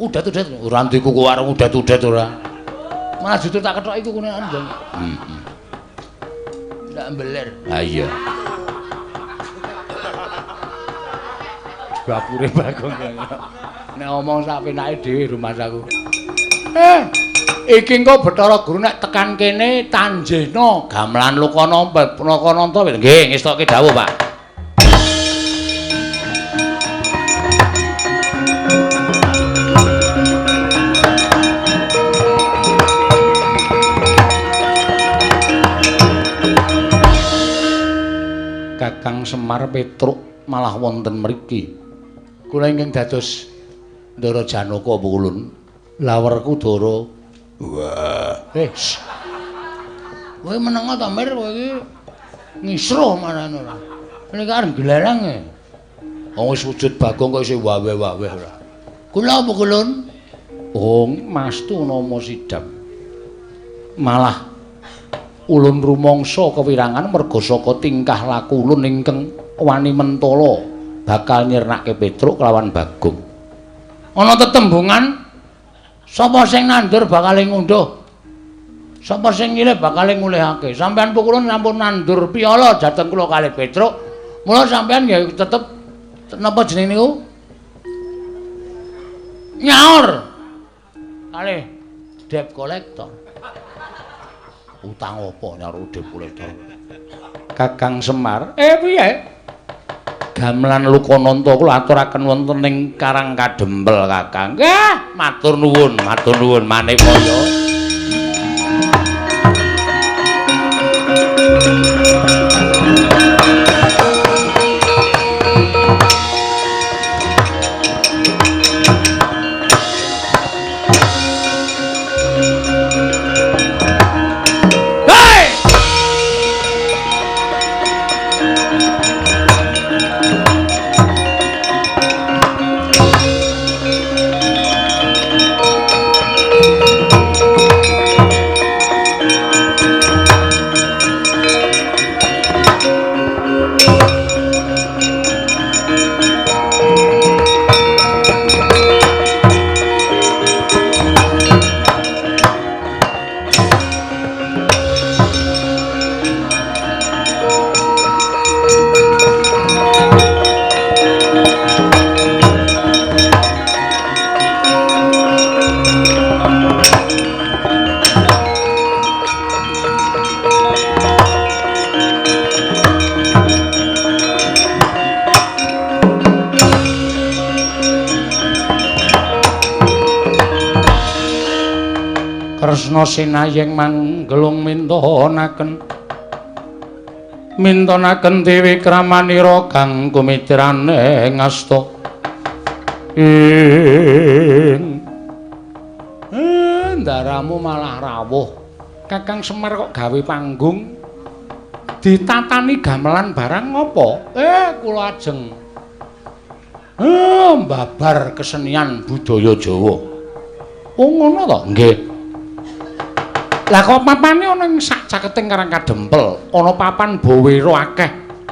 Udet-udet ora ndi kuku arep udet-udet ora. Malah justru tak kethoki kukune andeng. Ndak mbeler. Ha iya. Bapure Bagong. Nek omong sak penake dhewe rumasaku. Iki engko Bathara Guru nek tekan kene tanjehna gamelan Lokananta Lokananta. Nggih, ngestokke dawuh, Pak. Kakang Semar Petruk malah wonten mriki. Kula ingkang dados Ndara Janaka apa kulun? Lah Werkudara. Wah. Kowe meneng ta, Mir? Kowe iki ngisruh marane ora. Niki arep glelang e. Wong wis wujud Bagong kok isih wawe-wawe ora. Kula apa kulun? Oh, Mas tu nama sidap. Malah Ulun rumangsa kewirangan merga saka tingkah laku ulun ingkang wani mentala bakal nyirnake Petruk kelawan Bagong. Ana tetembungan sapa sing nandur bakal ngunduh. Sapa sing nyilih bakal ngulihake. Sampeyan pukulun sampun nandur piala jateng kula kalih Petruk. Mula sampeyan ya tetep napa jenenge niku? Nyaur. Kalih debt collector. Utang apa nyaur debt collector? Kakang Semar, piye? Gamelan Lukananta kula aturaken wonten ing Karang Kadempel, Kakang. Nggih, matur nuwun manipaya. Kresna sinayeng manggelung mintonaken mintonaken Dewi Kramanira kang kumitrane ngasta ing ndaramu malah rawuh. Kakang Semar kok gawe panggung ditatani gamelan barang ngopo? Kula ajeng mbabar kesenian budaya Jawa. Oh ngono to? Nggih. Lah kok papane ana ing sak caketing Karang Kadempel, ana papan bawera akeh.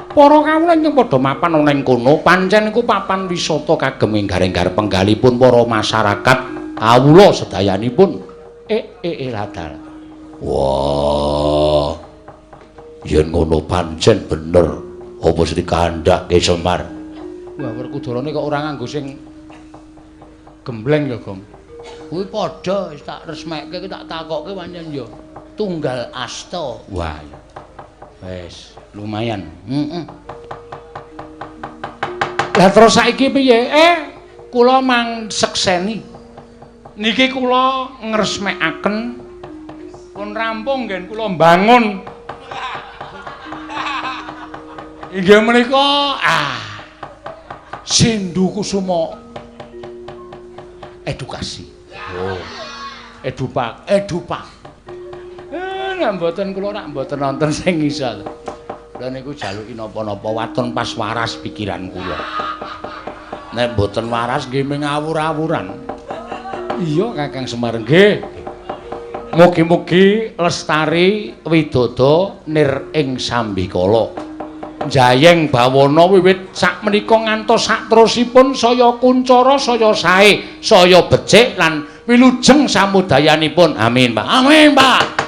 Para kawula ingkang padha mapan ana ing kono, pancen iku papan wisata kagem enggar-enggar penggalipun para masyarakat kawula sedayanipun. Ladal. Wah. Yen ngono pancen bener apa sing dikandhake Semar. Wah, Werkudarane kok ora nganggo sing gembleng ya, Gong. Kuwi padha wis tak resmekke tak takokke pancen ya tunggal asta. Wah. Wis, lumayan. Heeh. Lah terus saiki piye? Kula mang sekseni. Niki kula ngresmekaken pun rampung nggen kula mbangun. Inggih menika Sindu Kusuma edukasi. Oh. Edupak, edupak. Nek mboten kula rak mboten nonton sing iso. Kula niku jaluki napa-napa waton pas waras pikiran kula. Nek mboten waras nggih mengawur-awuran. Iya Kakang Semar nggih. Mugi-mugi lestari widodo nir ing sambikala. Jayeng bawana wiwit sakmenika ngantos sakterusipun saya kuncara saya sae, saya becik lan wilujeng samudayanipun. Amin, Pak. Amin, Pak.